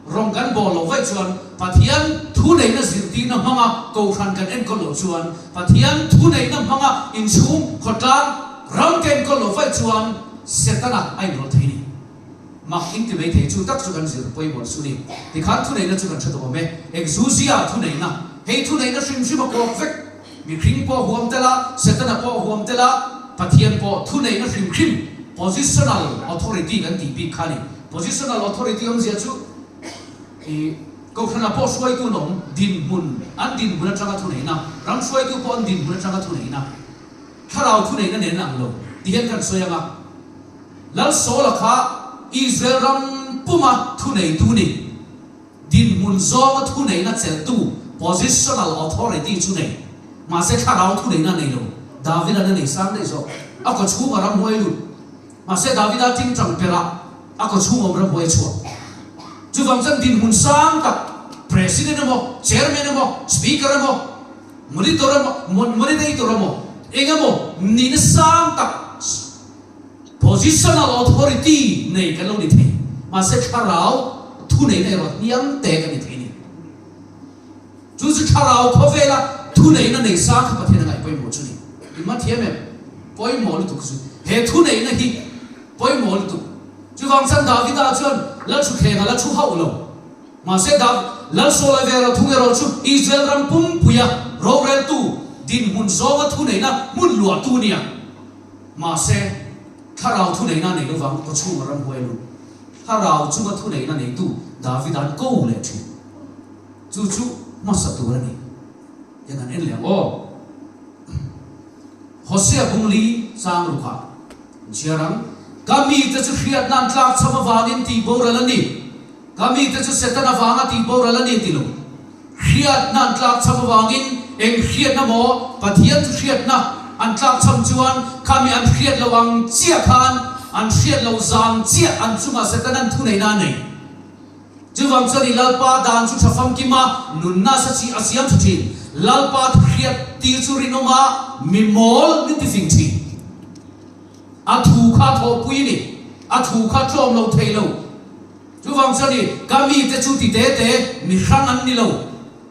rawng kan bawh loh vaih chuan, Pathian thuneihna zirtirna hmanga kohhran kan enkawl loh chuan, Pathian thuneihna hmanga inchhung khawtlang ram ka enkawl loh vaih chuan Setana a inrawlh thei a ni. Mak in ti mai thei chu tak chu kan zir pawimawh chu ni. Tikhan thuneihna chu kan hre tawh awm e. Exousia thuneihna, hei thuneihna hrim hrim a kawk vek. Mihring pawh huam tel a, Setana pawh huam tel a, Pathian pawh thuneihna hrim hrim, positional authority kan tih bik kha a ni. Positional authority awmzia chu. I Kohhranah pawh hruaitu an awm, dinhmun, an dinhmun atanga thuneihna, ram hruaitu pawh an dinhmun atanga thuneihna, thlarau thuneihna nen an ang lo ti hian kan sawi ang a. Lal Saula kha Israel ram puma thuneitu ni, dinhmun zawnga thuneihna chelhtu, positional authority, chu nei, mahse thlarau thuneihna a nei lo. Davida'n a nei sang daih zawk, a kawchhunga ramhuai lut. Mahse Davida tingtang perah a kawchhung awm ramhuai a chhuak. Chuvang chuan dinhmun sang tak, President emaw, Chairman emaw, Speaker emaw, Monitor emaw, Moderator emaw, eng emaw nihna sang tak, positional authority, nei kan lo ni thei. Mahse thlarau thuneihna erawh hniam te kan ni thei a ni. Chu chu thlarau khawvela thuneihna nei sang kha Pathian a ngaih pawimawh chu ni. In man thiam em? Pawimawh lutuk chu. He thuneihna hi pawimawh lutuk. Chuvang chuan Davida chuan Lal Thutthleng a la thu hauh lo. Mahse Dav, Lal Saula ve erawh thung erawh chu Israel ram pumpuia roreltu dinhmun zawnga thuneihna hmun luahtu nia. Mahse thlarau thuneihna nei lovang kawchhunga ramhuai lut. Thlarau chunga thuneihna neitu Davida'n ko leh thin. Chu chu hmasa tur a ni. Tiang han en leh ang aw. Hosea bungli chang rukah an chhiar ang, Ka mite chu hriatna an tlak cham avangin tih boral a ni. Ka mite chu Satan avanga tih boral a ni ti lo. Hriatna an tlak cham avangin eng hriatna maw Pathian chu hriatna an tlak cham chuan kha mi an hriat loh ang chiah khan an hriat loh zang chiah an chungah Satan an thuneihna a nei. Chuvang chuan i Lalpa dan chu tha famkim a, nunna sa chi a siam tha thin. Lalpa thu hriat tir chu rinawm a, mi mawl min ti fing thin. A thu kha thawhpui ni, a thu kha tlawm lo thei lo. Chuvang chuan i ka mite chu ti te te, mi hrang an ni lo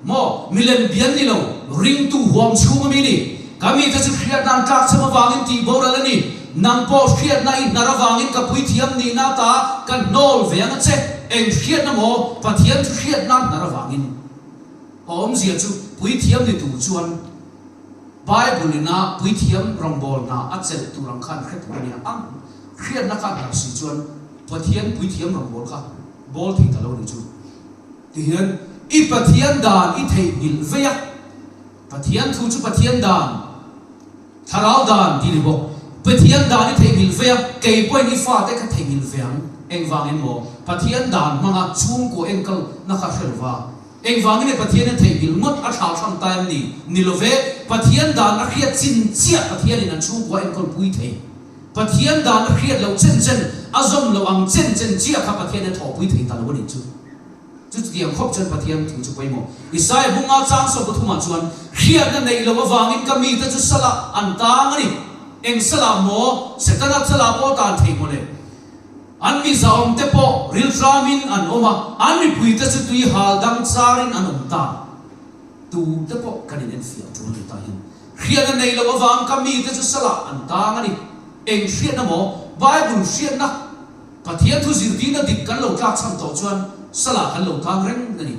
maw, mi lem bian ni lo, ringtu huam chhung ami ni. Ka mite chu hriatna an tlak cham avangin tih boral a ni. Nang pawh hriatna i hnar avangin ka puithiam nihna ta ka hnawl ve ang a che. Eng hriatna maw? Pathian chu hriatna an hnar avangin. A awmzia chu puithiam ni tur chuan Bible ina puithiam rawngbâwl hna a chelh tur ang khan hre tur a nia ang. Hriatna kha hnar si chuan Pathian puithiam rawngbâwl kha bâwl thei ta lo ni chu. Tihian i Pathian dan i theihnghilh vei a, Pathian thu chu Pathian dan, Thlarau dan tih ni bawk. Pathian dan i theihnghilh vei a, kei pawhin i fate ka theihnghilh ve ang. Engvangin maw? Pathian dan hmanga chhungkaw enkawl na kha hre lova. Engvangin nge Pathian a theihnghilh ngawt a thlau thlang ta em ni? Ni lo ve, Pathian dan a hriat chin chiah Pathianin an chhungkua enkawl pui thei. Pathian dan a hriat loh chen chen, a zawm loh ang chen chen chiah kha Pathian a thawhpui thei ta lo a nih chu. Chu chutiang khawp chuan Pathian thu chu pawimawh. Isaia bunga chang sawm pathumah chuan, Hriatna neih loh avangin ka mite chu salah an tang a ni. Eng salah maw? Setana salah pawh tan thei maw le? An mi zahawmte pawh rilṭamin an awm a, an mipuite chu tui hal dang charin an awm ta. Tute pawh kan inenfiah ṭul ni ta hian, Hriatna neih loh avang ka mite chu salah an tang a ni. Eng hriatna maw? Bible hriatna. Pathian thu zirtirna dik kan lo tlak chhan tawh chuan salah kan lo tang reng a ni.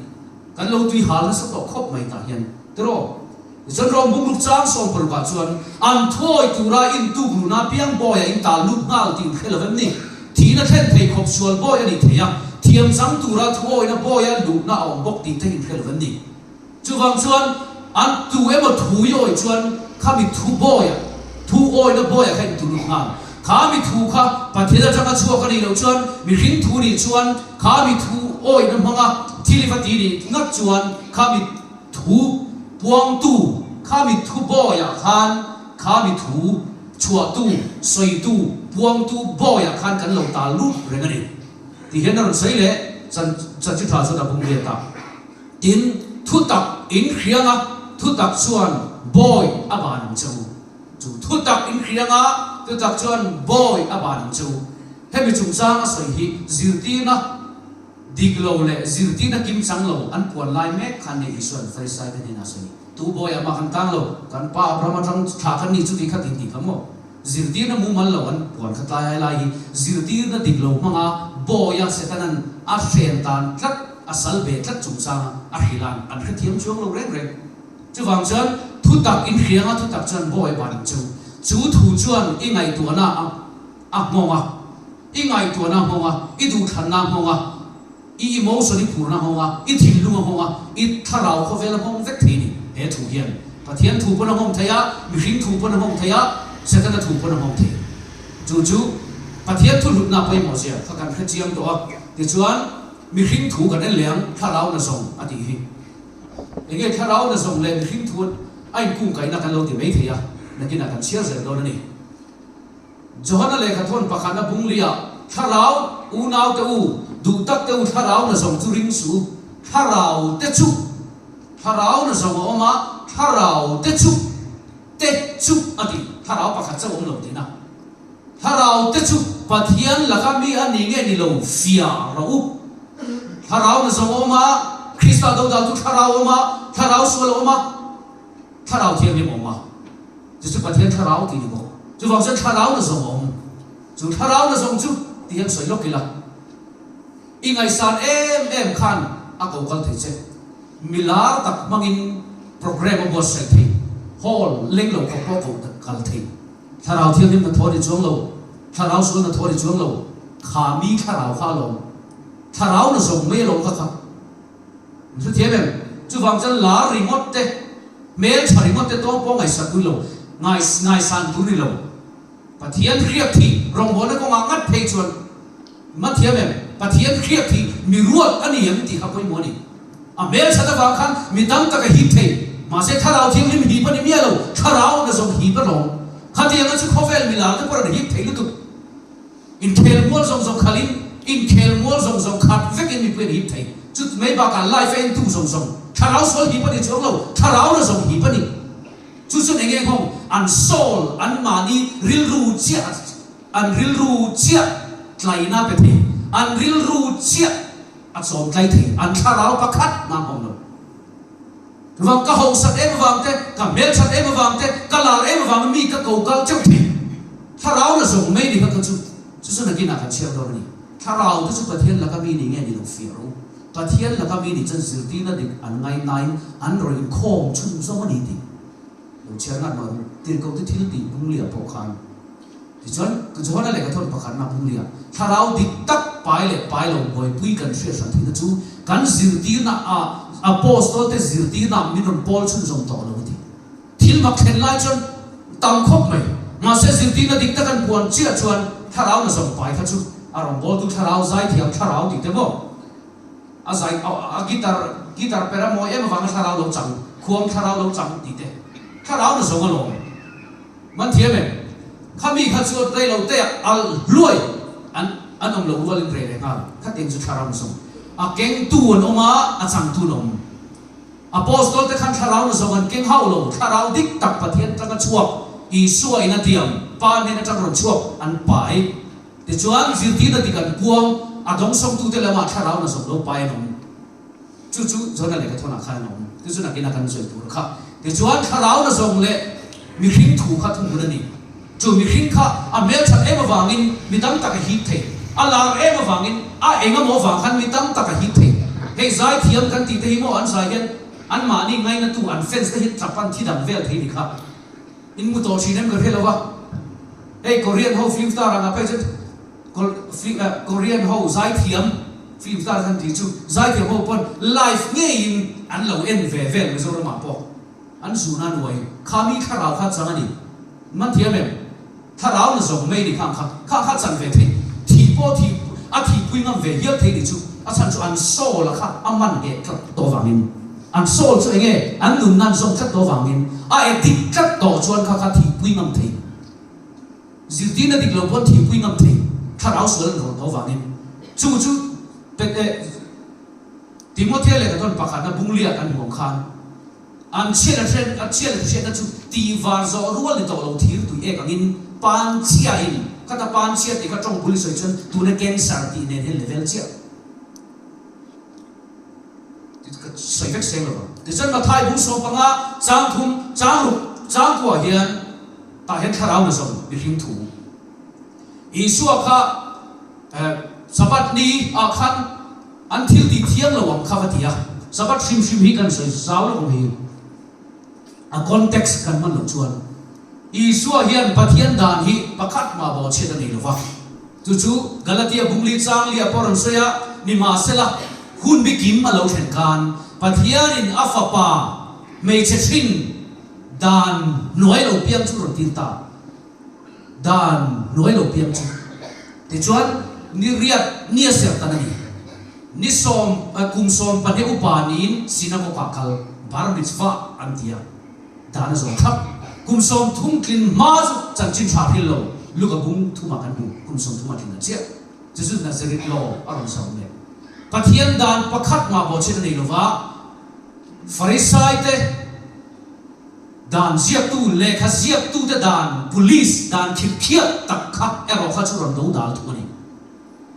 Kan lo tui hal nasa tawh khawp mai tah hian. Tiraw? Tichuan Rom bungruk chang 60 ah chuan an thuawi tura intuk luna piang bawi a intal lut nghal tih in hre lo em ni? Thihna thlen thei khawp sual bawi a nih thei a, thiam chang tura thuawina bawia luhna a awm bawk tih te in hre lo em ni? Chuvang chuan an tu emaw thu i awih chuan khami thu bawiah, thu awihna bawiah kha in tu lut nghal. Khami thu kha Pathian atanga chhuak a nih loh chuan mihring thu nih chuan khami thu awihna hmanga thil i va ti nih ngat chuan khami thu puangtu, khami thu bawiah khan khami thu chhuahtu, sawitu, puangtu bawiah khan kan lo tal lut reng a ni. Ti hian a rawn sawi leh chan chan chi tha chuan a bung ve ta. Tin, thutak in hriang a, thutak chuan bawi a ban ang che u. Chu thutak in hriang a, thutak chuan bawi a ban ang che u. Hemi chungchang a sawi hi zirtirna dik lo leh zirtirna kimchang lo an puan lai mek khan nih Isua'n Farisai te hnenah a sawi. Tu bawiah mah kan tang lo, kan pa Abraham atang thlah khan ni chuti kha tin tih kha maw? Zirtirna mumal lo an puan kha tlai ai lai hi zirtirna dik lo hmanga bawia Setana'n a hren tan tlat, a sal ve tlat chungchanga a hrilh an hrethiam chuang lo reng reng. Chuvang chuan thutak in hrianga thutak chuan bawi ban ang chu. Chu thu chuan i ngaihtuahna a nghawng a, i ngaihtuahna a nghawng a, i duhthlanna a nghawng a. I emotion i phurna nghawng a, i thinlung a nghawng a, i thlarau khawvel a nghawng vek thei ni. He thu hian Pathian thu pawn a nghawng thei a, mihring thu pawn a nghawng thei a, Setana thu pawn a nghawng thei. Chu chu Pathian thu hlutna pawimawh zia kha kan hre chiang tawh a, tichuan mihring thu kan en leh ang, thlarau na zawng a tih hi. Enge thlarau na zawng leh mihring thu a inkungkaihna kan lo ti mai thei a, nakinah kan chhiar zel dawn a ni. Johana lehkhathawn pakhatna bunglia Thlarau unaute u, duh tak te u thlarau na zawng chu ring suh u, thlarau te chu, thlarau na zawng a awm a, thlarau te chu, te chu a ti, thlarau pakhat chauh awm lo tihna. Thlarau te chu Pathian laka mi a ni nge ni lo fiah rawh u. Thlarau na zawng a awm a, Krista dodal chu thlarau a awm a, thlarau sual a awm a, thlarau thianghlim a awm a. Chu chu Pathian thlarau tih ni bawk. Chuvang chuan thlarau na zawng a awm. Chu thlarau na zawng chu ti hian sawi lawk ila, i ngaihsan em em khan a ko kal thei che. Mi lar tak hmangin programme a buatsaih thei, hall leng lo khawp pawh ko kal thei. Thlarau thianghlim na thaw ni chuang lo, thlarau sual na thaw ni chuang lo, kha mi thlarau kha a lawm. Thlarau na zawng mai a lawm kha kha. Min hrethiam em? Chuvang chuan lar ringawt te, hmel tha ringawt te tawng pawh ngaihsak tur lo, ngaisan tur ni lo. Pathian hriak thih rawngbawlna kawngah ngat phei chuan mathiam em? Pathian hriak thih mi ruat a ni em tih kha pawimawh a ni. A hmel that avang khan mi tam tak a hip thei. Mahse thlarau thianghlim hip a ni miah lo, thlarau na zawng hip a lawm. Khatianga chu khawvel mi lar te pawh an hip thei lutuk. Inkhel mual zawng zawng khalin, inkhel mual zawng zawng khat vekin mipui an hip thei. Chut mai bakah live a entu zawng zawng thlarau sual hip a ni chuang lo, thlarau na zawng hip a ni. Chu chuan eng eng hawng an soul, an mahni rilru chiah, an rilru chiah tlaina pe thei, an rilru chiah a chawm tlai thei, an thlarau pakhat nang hawng lo. Chuvang ka hausak em avang te, ka hmelthat em avang te, ka lar em avang mi ka ko kal teuh thei. Thlarau la zawng mai ni kha ka chu, chu chu nakinah kan chhiar dawn a ni. Thlarau te chu Pathian laka mi ni nge ni lo fiah rawh u. Pathian laka mi ni chuan zirtirna dik an ngaihnain an rawn inkhawm chhun zawng a ni tih lo chhiar ngat mah ru. Tirhkoh te thil tih bunglia pawh khan tichuan Johana lehkhathawn pakhatna bunglia thlarau dik tak pai leh pai lo buaipui kan hriat hran theihna chu kan zirtirna a Apostol te zirtirna min rawn pawl chhun zawm tawh lo a ti. Thil mak thlen lai chuan tam khawp mai. Mahse zirtirna dik tak an puan chiah chuan thlarau na zawm pai kha chu a rawngbawltu thlarau zaithiam thlarau tih te maw a zai a guitar guitar per a mawi em avanga thlarau lo chang khuang thlarau lo chang tih te thlarau na zawng alawm man thiam em khami kha chu rei lo te ah al hluai an an awm lo rualin rei leh nghal khatiang chu thlarau na zawng a kengtu an awm a a changtu an awm. Apostol te khan thlarau na zawng an keng hauh lo, thlarau dik tak Pathian atanga chhuak, Isua in a tiam, Pa hnen atang rawn chhuak an pai. Tichuan, zirtirna dik an puang, a dawngsawngtute lamah thlarau na zawng lo pai an awm. Chu chu Jona lehkhathawnah khan an awm. Chu chu nakin a kan sawi tur kha. Tichuan, thlarau na zawng leh mihring thu kha thunghun a ni. Chu mihring kha a hmelthat em avangin mi tam tak a hip thei. A lar em avangin a eng emaw avang khan mi tam tak a hip thei. Hei zaithiam kan tih te hi maw an zai hian anmahni ngainatu an fans te hi tap an thi dang vel thei ni kha. In mu tawh thin em ka hre lo va. Hei Korean ho film star ang ah phei chuan Korean ho zaithiam film star kan tih chu zaithiam ho pawn live ngeiin an lo en ve vel Mizoram ah pawh. An zun a nuai kha mi thlarau kha chang a ni. Man thiam em? Thlarau na zawng mai ni khang kha kha kha chan ve thei. Thih pawh thih a thihpui ngam ve hial thei ni chu. A chhan chu an soul a kha a man ngheh tlat tawh vangin. An soul chu enge an nunna an zawng tlat tawh vangin a addict tlat tawh chuan kha kha thihpui ngam thei. Zirtirna dik lo pawn thihpui ngam thei. Thlarau sual an rawn tawh vangin. Chu chu pet eh Timothea lehkhathawn pakhatna bunglia kan hmuh ang khan An chhiat a hriat a chhiat a hriatna chu tih var zawh rual ni tawh lo thir tui ek angin pan chiahin khata pan chhia tih kha tawng bul i sawi chuan tuna cancer tih nen hian level chiah ka sawi vek seng lo vang. Tichuan Mathai bung 15 chang thum chang ruk chang kuah hian tah hian thlarau na zawm mihring thu Isua kha Sabbath ni ah khan An thil tih thiang lo ang kha va ti a, Sabbath hrim hrim hi kan sawi zau lo hi a context kan man loh chuan Isua hian Pathian dan hi pakhat mah bawhchhiat a nei lo va, chu chu Galatia bungli chang li a pawh rawn sawi a, Nimahsela, hun bi kim a lo thlen khan Pathianin a Fapa hmeichhe hrin dan hnuai lo piang chu rawn tir ta. Dan hnuai lo piang chu. Tichuan, ni riat nia serh tan a ni. Ni sawm, kum 12 upa niin synagogue-ah kal, bar mitzvah an ti a. Dan a zawm thlap. Kum 30 tlin hma chu chanchin tha hril lo, Luka bung thumah kan hmu, kum 30 a tlin a chiah. Chu chu Nazareth law a rawn zawm leh. Pathian dan pakhat mah bawhchhiat a nei lova, Farisaite dan ziaktu, lehkha ziaktute dan, police dan khirhkhiat tak kha erawh kha chu rawn do dal thung a ni.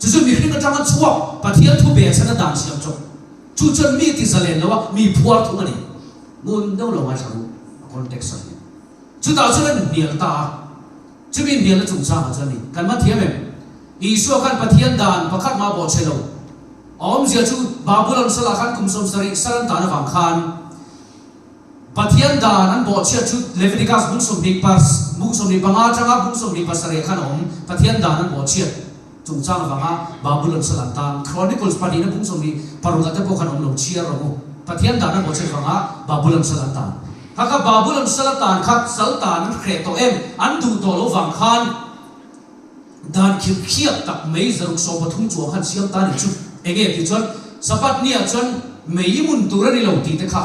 Chu chu mihring atanga chhuak Pathian thu be chhan a dan siam chawp. Chu chuan mi ti zalen lo a, mi phuar thung a ni. Ngun deuh lo ngaithla ru a context ah hian. Chutah chuan an hnial ta a, chumi hnialna chungchangah chuan ni kan man thiam em? Isua khan Pathian dan pakhat mah bawh che lo. A awmzia chu Babulon salah khan kum 70 sal an tan avang khan Pathian dan an bawhchhiat chu Leviticus bung sawmhnih pas bung 25 atanga bung 27 khan a awm. Pathian dan an bawhchhiat chungchang avanga Babulon sal an tan. Chronicles pahnihna bung 26 ah te pawh khan awm lo chhiar rawh u. Pathian dan an bawhchhiat avanga Babulon sal an tan. Kha kha Babulon sal a tan kha sal tan an hreh tawh em? An duh tawh lo vang khan dan khirhkhiat tak mai 113 chuang khan siam ta ni chu. Enge tih chuan Sabbath ni ah chuan mei mun tur a ni lo tih te kha.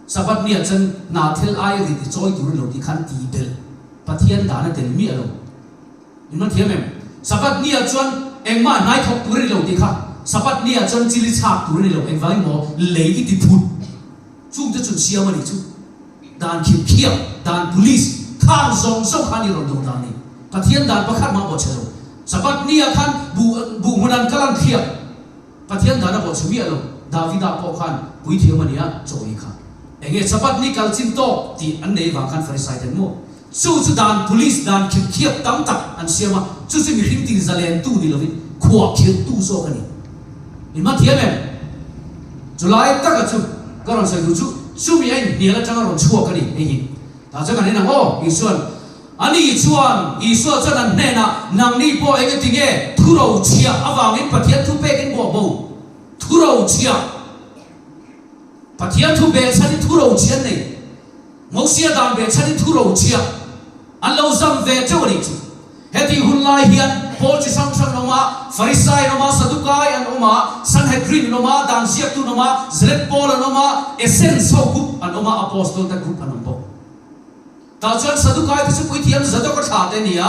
Sabbath ni ah chuan hna thil aia rit i chawi tur a ni lo tih khan ti belh Pathian dan a tel miah lo. In man thiam em? Sabbath ni ah chuan engmah hnai thawk tur a ni lo tih kha. Sabbath ni ah chuan chili chhak tur a ni lo. Engvangin maw lei i ti phut. Chungte chun siam a nih chu. Dan khirhkhiap, dan police, khang zawng zawng kha a ni rawn do dan ni. Pathian dan pakhat mah pawh che lo. Sabbath ni ah khan buh buh hmun an kal an thliak. Pathian dan a bawh che miah lo. Davida pawh khan puithiam a nia chaw ei kha. Enge Sabbath ni kal chin tawk tih an nei vang khan Farisai ten maw? Chu chu dan police dan khirhkhiap tam tak an siam a, chu chu mihring tin zalen tu ni lovin khuah khirh tu zawk a ni. In man thiam em? Chulai taka chu ka rawn sawi duh chu chumi a inhnial atanga rawn chhuak a ni hei hi. Tah chuan kan en ang aw, Isua'n Ani chuan, Isua chuan an hnenah, Nangni pawh eng eti nge thuro chhiah avangin Pathian thu pekin bawh bo? Thuro chhiah? Pathian thu beh chhanin thuro chhiah an nei. Mosia dan beh chhanin thuro chhiah an lo zam ve teuh a nih chu. Heti hun lai hian pawl chi hrang hrang an awm a, Farisai an awm a, Sadukai an awm a, Sanhedrin an awm a, dan ziaktu an awm a, Zelet pawl an awm a, Essenes ho group an awm a, Apostol te group an awm bawk. Tah chuan Sadukai te chu puithiam Zadok-a thla te nia,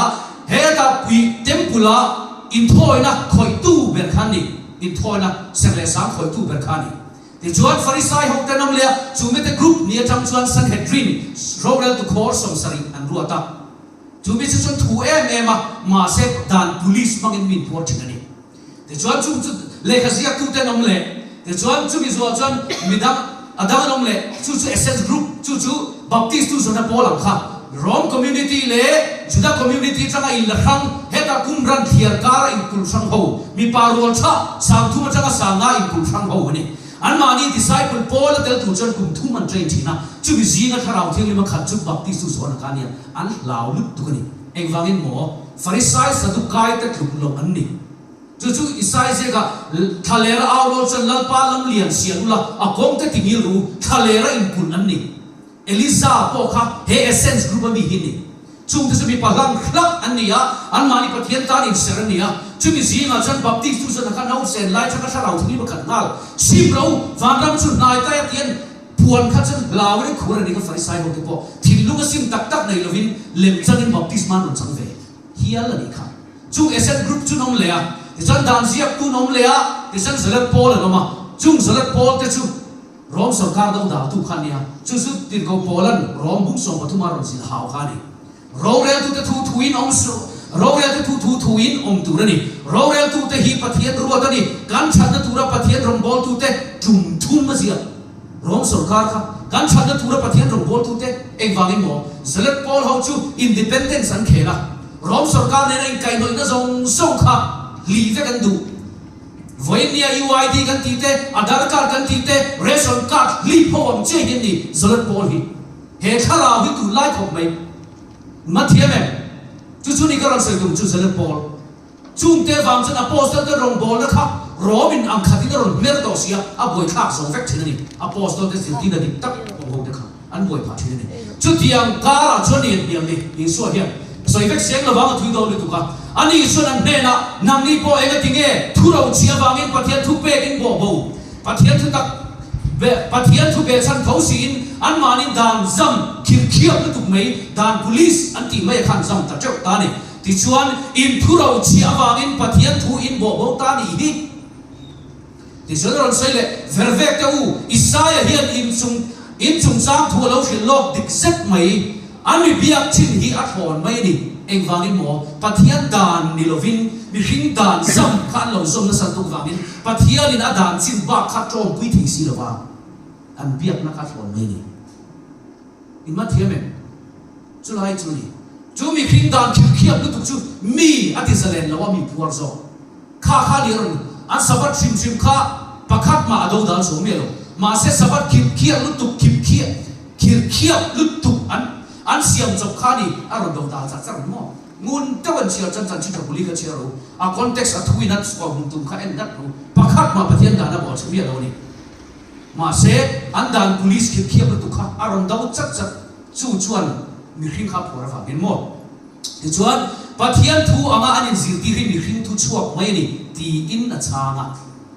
hetah pui temple-a inthawina khawihtu ber kha an ni, inthawina serh leh sang khawihtu ber kha a ni. Tichuan Farisai ho te an awm leh a, chu mite group ni atang chuan Sanhedrin roreltu khawr 70 an ruat a. Chu mi chu chuan thu em em a, mahse dan police hmangin mi inphuar thin a ni. Tichuan chung chu lehkha ziaktute an awm leh, tichuan chumi zuah chuan midang a dang an awm leh, chu chu Essence Group, chu chu Baptist tu zawhna pawl ang kha, Rom community leh Juda community atanga inla hrang, hetah kum ran thliar kara inkulh hrang ho, mipa rual tha 3000 atanga 5000 inkulh hrang ho a ni. Anmahni disciple pawl a tel tur chuan kum thum an train thin a, chumi zinga thlarau thianghlim a khat chu Baptist tu zawhna kha a nia, an hlau lutuk a ni. Engvangin maw? Farisai Sadukai te tluk loh an ni. Chu chu Isai ziakah, Thlalera au rawl chuan Lalpa lam lian sial ula, a kawng te tingil ru, thlalera inkulh an ni. Eliza pawh kha he Essence group a mi hi a ni. Chung te chu mipa hlang hlak an ni a, anmahni Pathian tan inserh an ni a. Chumi zingah chuan Baptist tu chuan a kha nausen lai changa thlarau thingli pakhat nghal, Sim ro, vanram chu hnai tai a ti an Puan kha chuan hlau in khur a ni ka Farisai ho te pawh thinlung a sim tak tak nei lovin lem changin baptisma an rawn chang ve hial a nih kha. Chung Essene group chu an awm leh a, tichuan dan ziaktu an awm leh a, tichuan Zealot pawl an awm a, chung Zealot pawl te chu Rom sorkar do daltu kha a nia, chu chu Tirhkoh Paula'n Rom bung 13 a rawn zilh hau kha a ni. Roreltute thu thuin awm suh, Roreltu thu thu thuin awm tur a ni. Roreltute hi Pathian ruat a ni. Kan thatna tura Pathian rawngbawltute tum thum a ziak. Rom sorkar kha kan thatna tura Pathian rawngbawltute engvangin maw? Zealot pawl ho chu independence an khel a, Rom sorkar nena inkaihhnawihna zawng zawng kha hlih vek an duh. Vawinia UID kan tih te, Aadhaar card kan tih te, ration card hlip ho ang chiah hi an ni Zealot pawl hi. He thlarau hi tunlai khawp mai. Ma thiam em? Chu chu ni ka rawn sawi tum chu Zealot Paul. Chungte vang chuan Apostle te rawngbawlna kha Rom in ang khatin a rawn hmer tawh si a, a buaithlak zo vek thin a ni. Apostol te zirtirna dik tak awm ho te kha an buai phah thin a ni. Chutiang karah chuan ni an hniam ni, Isua hian sawi vek seng lovang a thui dawn lutuk a. Ani chuan an hnenah, Nangni pawh enga ti nge thu ro chhi avangin Pathian thu pek in bawh bo? Pathian thu tak Pathian thu behchhan tho siin anmahni dan zam khirkhiap lutuk mai, dan police an tih mai a khan zam ta teuh ta a ni. Tichuan, in thu ro chhiah avangin Pathian thu in bawh bo ta nih hi. Tichuan a rawn sawi leh, Vervek te u, Isaia hian in chung in chungchang thu a lo hrilh lawk dik zet mai. An mi biak thin hi a thlawn mai a ni. Engvangin maw? Pathian dan ni lovin mihring dan zam kha an lo zawm nasa tuk vangin Pathianin a dan chin bak kha tawmpui thei si lova an biakna kha a thlawn mai a ni. In ma thiam em? Chulai chu ni. Chu mihring dan khirkhiap lutuk chu mi a ti zalen lo a mi phuar zawk. Kha kha ni a rawn an Sabbath hrim hrim kha pakhat mah a do dal chho miah lo. Mahse Sabbath khirkhiah lutuk khirkhiah khirkhiap lutuk an an siam chawp kha ni a rawn do dal char char ang maw? Ngun deuh an chhiar chan chan chi tha buli kha chhiar ro. A context a thu in a chhuah hmun tum kha en dat ro. Pakhat mah Pathian dan a bawh chhe miah lo a ni. Mahse, an dan police khirkhiap lutuk kha a rawn do chat chat, chu chuan mihring kha a phuar avangin maw? Tichuan, Pathian thu anga an inzirtir hi mihring thu chhuak mai a ni, tiin a chhang a.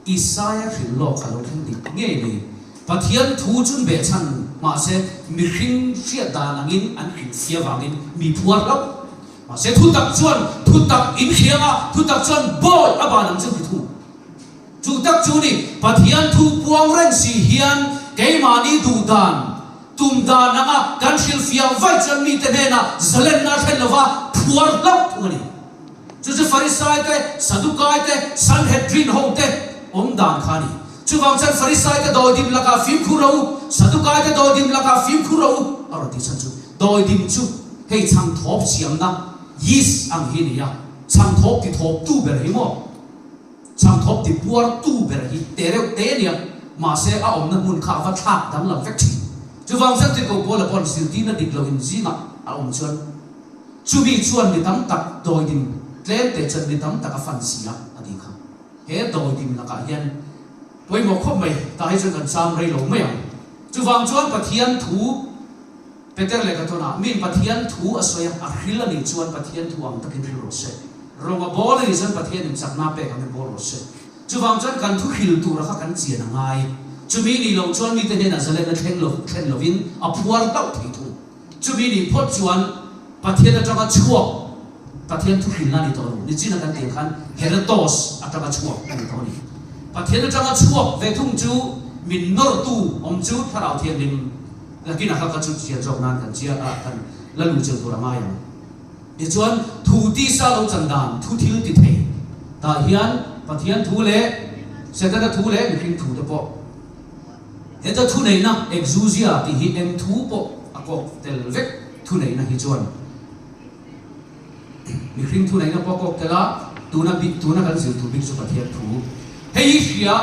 Isaia hrilh lawk a lo thleng dik ngei mai. Pathian thu chun behchhan mahse, mihring hriat dan angin an hrilhfia vangin mi phuar hlauh. Mahse, thutak chuan thutak inhriang a, thutak chuan bawi a ban ang chu ti thung. Chu tak chu ni, Pathian thu puang reng si hian keimahni duh dan, tum dan anga kan hrilhfiah vaih chuan mite hnenah zalenna a thlen lova phuar hlauh thung a ni. Chu chu Farisai te, Sadukai te, Sanhedrin ho te awm dan kha a ni. Chuvang chuan Farisai te dawidim lakah fimkhur rawh u, Sadukai te dawidim lakah fimkhur rawh u a rawn tih chhan chu dawidim chu hei chhang thawp siamna, yeast, ang hi a ni a, chhang thawp ti thawptu ber hi maw? Chhangthawp ti puar tu ber hi te reuh te ania, mahse a awmna hmun kha a va thlak danglam vek thin. Chuvang chuan Tirhkoh Paula paw'n zirtirna dik lo in zingah a awm chuan chumi chuan mi tam tak dawidim tlem te chuan mi tam tak a fan si a, a ti kha. He dawidim lakah hian pawimawh khawp mai, tah hi chuan kan cham rei lo mai ang. Chuvang chuan Pathian thu Peter leh Katona, Miin Pathian thu a sawi a, a hril a nih chuan Pathian thu ang takin hril rawh se. Rawng a bawl a nih chuan Pathianin chakna pek angin bawl rawh se. Chuvang chuan kan thu hril tura kha kan chian a ngai. Chumi nih loh chuan mite hnenah zalenna thleng lo thlen lovin a phuar hlauh thei thung. Chumi nih phawt chuan Pathian atanga chhuak Pathian thu hrilna a ni tawh lo. Nichina kan tih ang khan Herodos atanga chhuak a ni tawh a ni. Pathian atanga chhuak ve thung chu min nawrtu awm chu Thlarau Thianghlim. Nakin a kha ka chut chian zawk nan kan chiah a, kan la luh chilh tur a ngai ang. Tichuan, thu tisa lo chan dan, thu thil ti thei tah hian Pathian thu leh Setana thu leh mihring thu te pawh heta thu neihna, exousia, tih hi eng thu pawh a kawk tel vek thu neihna hi chuan Mihring thuneihna pawh kawk tel a, tuna bik tuna kan zir tur bik chu Pathian thu. Hei hi hria,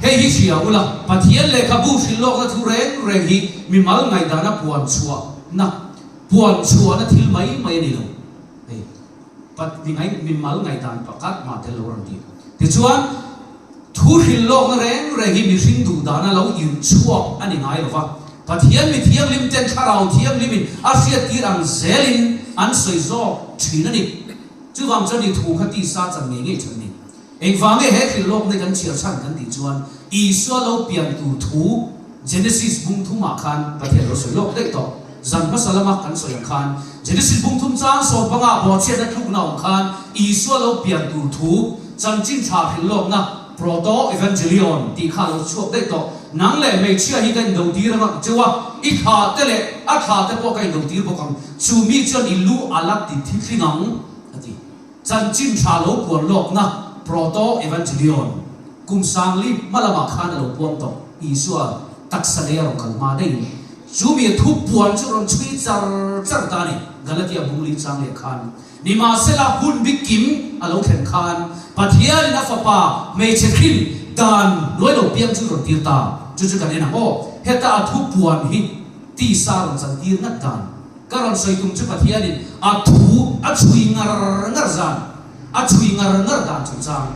hei hi hria ula, Pathian lehkhabu hrilh lawkna thu reng reng hi mimal ngaihdana puan chhuahna, puan chhuahna thil mai mai a ni lo. Hei, Pat, mi ngai, mimal ngaihdan pakhat mah tel lo a rawn ti. Tichuan, Thu hrilh lawkna reng reng hi mihring duh dana lo irhchhuak a ni ngai lo va, Pathian mi thianghlim ten Thlarau Thianghlimin a hriattir ang zelin an sawi zawk thin a ni. Chuvang chuan i thu kha tisa chan ngei ngei than ni. Engvange he hrilh lawkna kan chhiar chhan kan tih chuan Isua lo pian tur thu Genesis bung thumah khan Pathian lo sawi lawk daih tawh. Zan hmasa lama kan sawi ang khan Genesis bung thum chang sawmpanga bawhchhiatna tlukna awm khan Isua lo pian tur thu Chanchin tha hrilh lawkna Proto-Evangelion tih kha a lo chhuak daih tawh. Nang leh hmeichhia hi ka indotir ang ang cheu a, i thla te leh a thla te pawh ka indotir bawk ang. Chu mi chuan i lu a la ti thitling ang, a ti. Chanchin tha lo puan lawkna Proto-Evangelion kum sangli hma lamah khan a lo puang tawh. Isua taksa lei a rawn kal hma daih in chu mi thu puan chu rawn chhui char char ta a ni, Galatia bungli chang leh khan. Nimahsela, hun bik kim a lo thlen khan Pathianin a Fapa hmeichhe hrin dan hnuai lo piang chu rawn tir ta. Chu chu kan en ang aw. Heta a thu puan hi tisa rawn chan tir ngat dan. Ka rawn sawi tum chu Pathianin a thu a chhui ngar ngar zan, a chhui ngar ngar dan chungchang.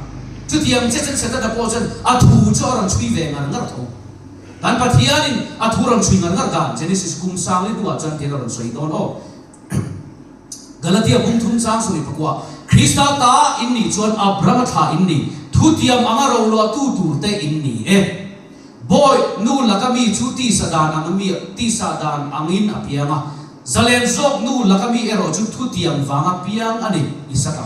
Chutiang che chuan Setana pawh chuan a thu chu a rawn chhui ve ngar ngar tho. Kan Pathianin a thu rawn chhui ngar ngar dan Genesis kum sang li hnuah chuan tian a rawn sawi dawn aw. Galatia bung thum chang 24, Krista ta in nih chuan Abrahama thla in ni, thutiam anga roluahtu turte in ni e. Bawi nu laka mi chu tisa dan ang mi tisa dan angin a piang a, zalen zawk nu laka mi erawh chu thutiam vanga piang a ni, Isaka.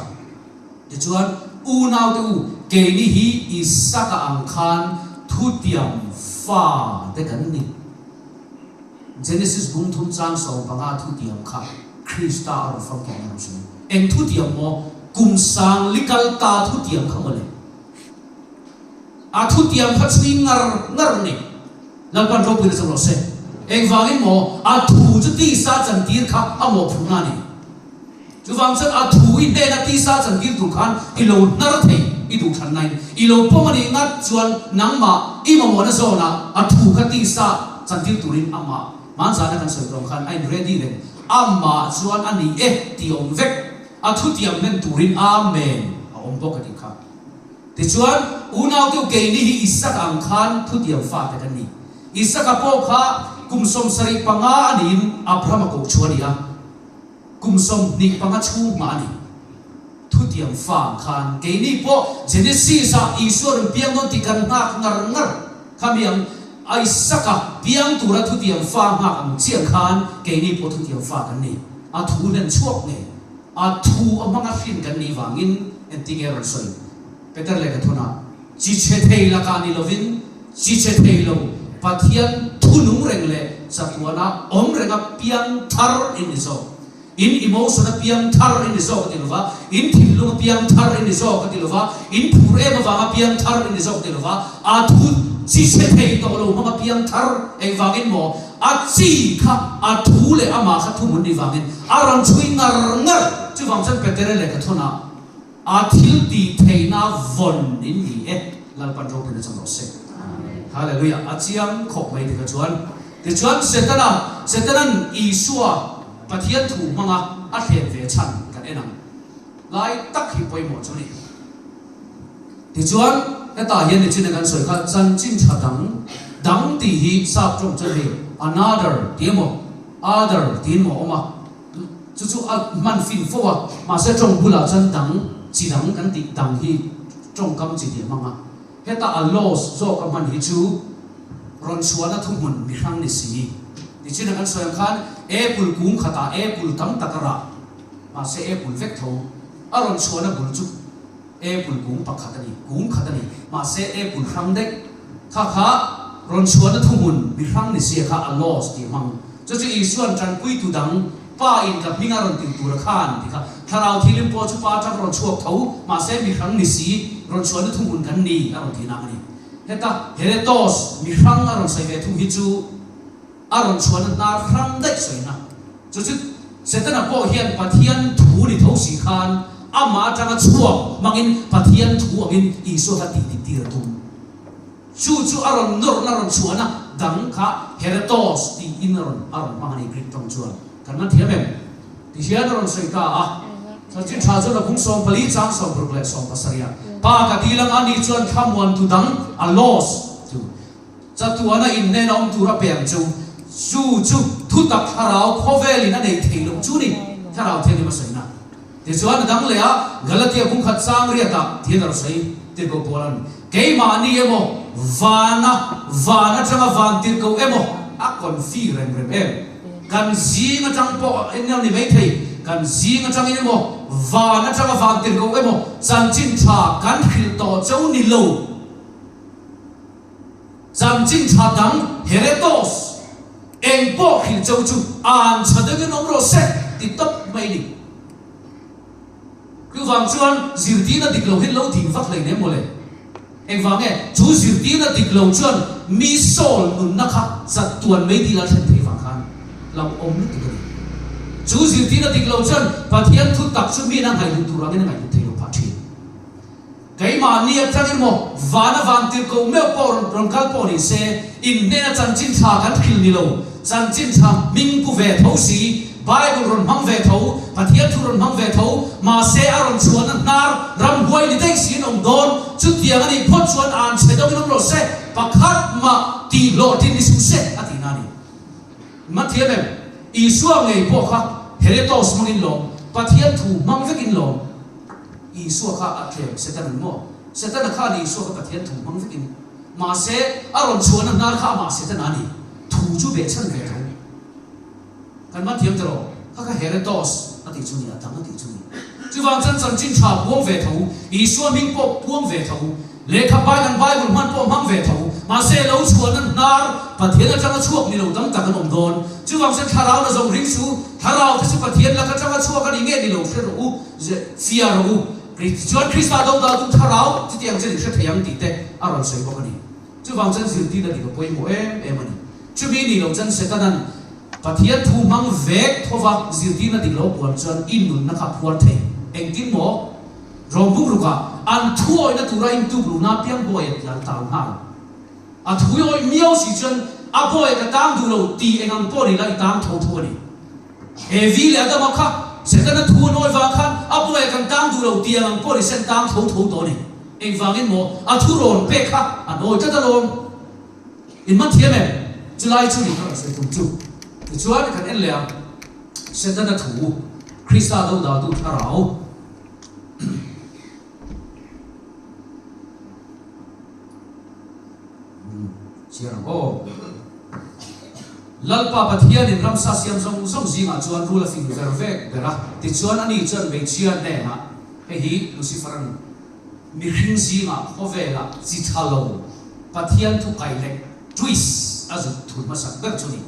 Tichuan, unaute u, keini hi Isaka ang khan thutiam fa te kan ni. Genesis bung thum chang 15 thutiam kha Krista a rawn fang tawh ang chu. Eng thutiam maw? Kum sang li kal ta thutiam kha mawle. A thutiam kha chhui ngar ngar ni. Lalpan ropui na chauh rawh se. Engvangin maw? A thu chu tisa chantir kha a mawhphurhna a ni. Chuvang chuan a thu i hnena tisa chantir tur khan i lo hnar thei i duh than nain i lo pawm a nih ngat chuan nangmah i mamawhna zawnah a thu kha tisa chantir turin amah hmanzana kan sawi tawng khan a in ready reng amah chuan a ni e tih a awm vek a thutiam hlen turin Amen a awm bawk a tih kha. Tichuan unaute u keini hi Isaka ang khan thutiam fate kan ni. Isaka pawh kha kum 75 a niin Abrahama koh chu a ni a. Kum 25 chhung hma a ni. Thutiam fang khan keini pawh Genesis-ah Isua rawn piang dawn tih kan nghak ngar ngar. Khami ang Isaka piang tura thutiam fa nghak ang chiah khan keini pawh thutiam fa kan ni. A thu hlen chhuak ngei. A thu a hmanga hrin kan nih vangin engtinge a rawn sawi? Peter lehkha thunah, Chi chhe thei lakah ni lovin chi chhe thei lo Pathian thu nung reng leh chatuana awm renga piang thar in ni zawk. In emotion a piang thar in ni zawk a ti lova, in thinlung a piang thar in ni zawk a ti lova, in phur em avanga piang thar in ni zawk a ti lova, a thu chi chhe thei tawh lo hmanga piang thar engvangin maw a chi kha a thu leh amah kha thuhmun ni vangin a rawn chhui ngar ngar. Chuvang chuan Petere lehkha thawnah A thil tih theihna vawn in ni e, Lalpan ropui na chang rawh se. Hallelujah, a chiang khawp mai tikha chuan. Tichuan Setana, Setanan Isua Pathian thu hmanga a thlen ve chhan kan en ang lai tak hi pawimawh chu a ni. Tichuan hetah hian nichina kan sawi kha chanchin tha dang dang tih hi sap tawng chuan hei another tih emaw other tiin maw a awm a. Chu chu a hman fin fo a, mahse tawng bulah chuan dang chi dang kan tih dang hi tawngkam chi tih a hmang a. Heta a laws zawk a hman hi chu rawn chhuahna thuhmun mi hrang ni si. Tichin a kan sawi ang khan apple kung khatah apple tam tak a rah, mahse apple vek tho a rawn chhuahna bul chu apple kung pakhat a ni, kung khat a ni, mahse apple hrang daih. Kha kha rawn chhuahna thuhmun mi hrang ni sia kha a laws tih a hmang. Chu chu Isua'n tanpuitu dang Pa in ka hming a rawn tir tur a khan ti kha Thlarau Thilim pawh chu Pa atang rawn chhuak tho, mahse mi hrang ni si rawn chhuahna thuhmun kan ni a rawn ti nang a ni. Heta Heretos mi hrang a rawn sawi ve thung hi chu a rawn chhuahna hnar hrang daih sawina. Chu chu Setana pawh hian Pathian thu ni tho si khan amah atanga chhuak hmangin Pathian thu angin Isua kha tih dik tir a tum. Chu chu a rawn nawrhna rawn chhuahna dang kha Heretos tiin a rawn a rawn hmang a ni Greek tawng chuan. Kan man thiam em? Ti hian a rawn sawi ta a. Chanchin tha chuan a bung 14 chang 60 leh 17 ah Pa ka dil anga ni chuan thlamuantu dang a los chu Chatuana inhnena awm tur a peng chu, chu chu thutak thlarau khawvelin a nei thei loh chu ni, thlarau thianghlim a sawina. Tichuan a dang leh a, Galatia bung khat chang riatah thian a rawn sawi tirhkoh Paula'n, Keimahni emaw, vana, van atanga van tirhkoh emaw a confi rem rem em? Kan zing atang pawh en lo ni maithei, kan zing atangin emaw, van atanga van tirhkoh emaw chanchin tha kan hrilh tawh cho ni lo. Chanchin tha dang Heretos, eng pawh hrilh cho chu an tha deuhin awm rawh se ti tawp mai ni. Chuvang chuan zirtirna dik lo hi lo ding vak hlei nem mawle. Engvang nge chu zirtirna dik lo chuan mi soul nunna kha chatuan mai dil a thlen thei vang khan lo awm lutuk a ni. Chu zirtirna dik lo chuan Pathian thu tak chu miin a ngaihhlut tur angin a ngaihhlut thei lo phah thin. Keimahni atangin maw vana van tirhkoh meuh pawh rawn rawn kal pawh ni se, in hnena chanchin tha kan hrilh ni lo, chanchin tha hming pu ve tho si, Bible rawn hmang ve tho, Pathian thu rawn hmang ve tho, mahse a rawn chhuahna hnar ramhuai ni daih siin awm dawn. Chutiang a nih phawt chuan an chhe deuhin awm rawh se, pakhat mah tih hlawhtlin ni suh se, a tihna a ni. Mathiam em? Isua ngei pawh kha Heretos hmangin lawm, Pathian thu hmang vekin lawm. Isua kha a tlem Setana ni maw? Setana khan Isua kha Pathian thu hmang vekin. Mahse, a rawn chhuahna hnar kha amah Setana a ni. Thu chu behchhan ve tho. Kan Mathiam te rawh, kha kha Heretos a tih chu ni, a dang a tih chu ni. Chuvang chuan chanchin tha puang ve tho, Isua hming pawh puang ve tho, lehkha pai kan Bible hman pawh hmang ve tho, mahse lo chhuahna hnar Pathian atanga chhuak ni lo tam tak an awm dawn. Chuvang chuan thlarau na zawng ring su, thlarau te chu Pathian lak atanga chhuak a ni nge ni lo hre rawh u, fiah rawh u. Chuan Krista do dah duh thlarau chutiang chuan i hre thei ang tih te a rawn sawi bawk a ni. Chuvang chuan zirtirna dik a pawimawh em em a ni. Chumi ni lo chuan Setana'n Pathian thu hmang vek thova zirtirna dik lo puan chuan i nunna kha a phuar thei. Engtin maw? Rawng rukah an thu awihna tura intuk luhna apiang bawi a tial tang nghal. A thu i awih miau si chuan a bawi ka tang duh lo tih eng ang pawh ni la i tang tho tho a ni. Evi leh Adama kha Setana thu an awih vang khan a bawi kan tang duh lo tih eng ang pawh ni se an tang tho tho tawh a ni. Engvangin maw a thu rawn pek kha an awi tlat alawm. In man thiam em? Chulai chu ni ka rawn sawi tum chu. Tichuan kan en leh ang Setana thu, Krista do dahtu thlarau. Chhiar ang aw. Lalpa Pathianin ramsa siam zawng zawng zingah chuan rul a fing ver vek ber a, tichuan ani chuan hmeichhia hnenah, Hei hi Lucifer-a'n mihring zingah khawvelah chi tha lo Pathian thu kai leh twist a zut thun hmasak ber chu ni.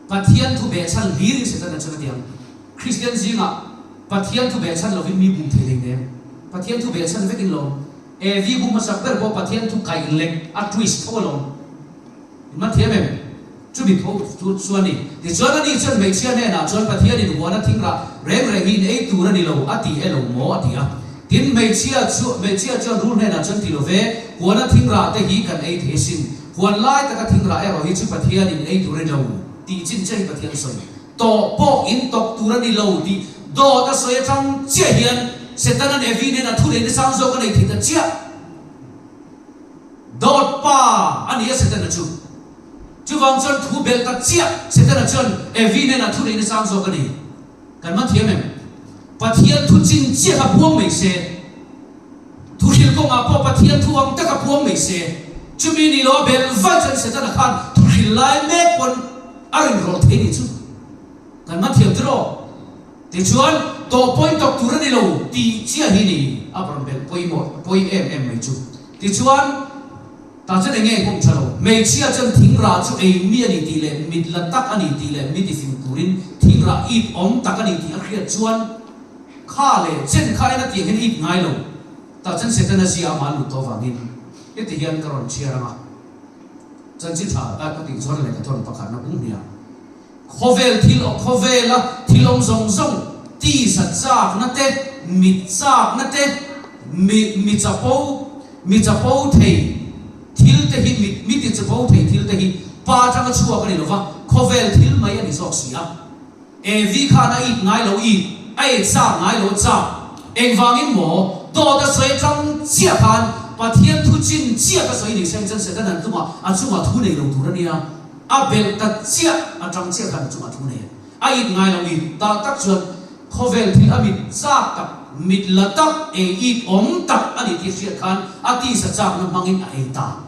Pathian thu behchhan hlirin Setana chuan a ti ang. Kristian zingah Pathian thu behchhan lovin mi bum thei hlei nem. Pathian thu behchhan vekin lawm. Evi bum hmasak ber pawh Pathian thu kai lek a twist tho alawm. In man thiam em? Chumi tho chu chuan ni. Tichuan ani chuan hmeichhia hnenah chuan Pathianin huana thingrah reng reng hi in ei tur a ni lo a ti e lo maw a ti a. Tin hmeichhia chu hmeichhia chuan rul hnenah chuan ti lo ve, huana thingrah te hi kan ei thei asin. Huan lai taka thingrah erawh hi chu Pathianin ei tur a ni lo tih chin chiah hi Pathian sawi tawh pawh in tawk tur a ni lo tih dawt a sawi atang chiah hian Setana'n Evi hnenah thu neihna sang zawk a nei thei ta chiah. Dawt pa a ni a Setana chu. Chuvang chuan thu belh tak chiah Setana chuan Evi hnenah thu neihna sang zawk a ni. Kan man thiam em? Pathian thu chin chiah kha puang mai se, thu hrilh kawngah pawh Pathian thu ang taka puang mai se, chumi ni lo a belh vaih chuan Setana khan thu hrilh lai mek pawn a rinrawlh thei ni chu. Kan man thiam tiraw? Tichuan, tawh pawi tawk tur a ni lo tih chiah hi ni a rawn belh pawimawh pawi em em mai chu. Tichuan, tah chuan eng nge kawng tha lo? Hmeichhia chuan thingrah chu ei mi a ni tih leh mit la tak a ni tih leh mi tifing turin thingrah it awm tak a ni tih a hriat chuan kha leh chen kha en a tiang hian it ngai lo. Tah chuan Setana zia amah lut tawh avangin heti hian ka rawn chhiar ang a, Chanchin tha ka tih chuan lehkha thawn pakhatna bung hniah. Khawvel thil khawvela thil awm zawng zawng, tisa chakna te, mit chakna te, mi mi chapo mi chapo thei thil te hi mit mi ti chapo thei thil te hi pa atanga chhuak a ni lova, khawvel thil mai a ni zawk si a. Evi khan a it ngai lo it, a et chak ngai lo chak. Engvangin maw? Dawt a sawi atang chiah khan Pathian thu chin chiah ka sawi ni seng chuan Setanan tumah a chungah thu nei lo tur a nia. A belh ta chiah, a tang chiah khan a chungah thu nei a. A it ngai lo it ta tak chuan khawvel thil a mit chak tak, mit la tak, ei it awm tak a ni tih hriat khan a tisa chakna hmangin a ei ta.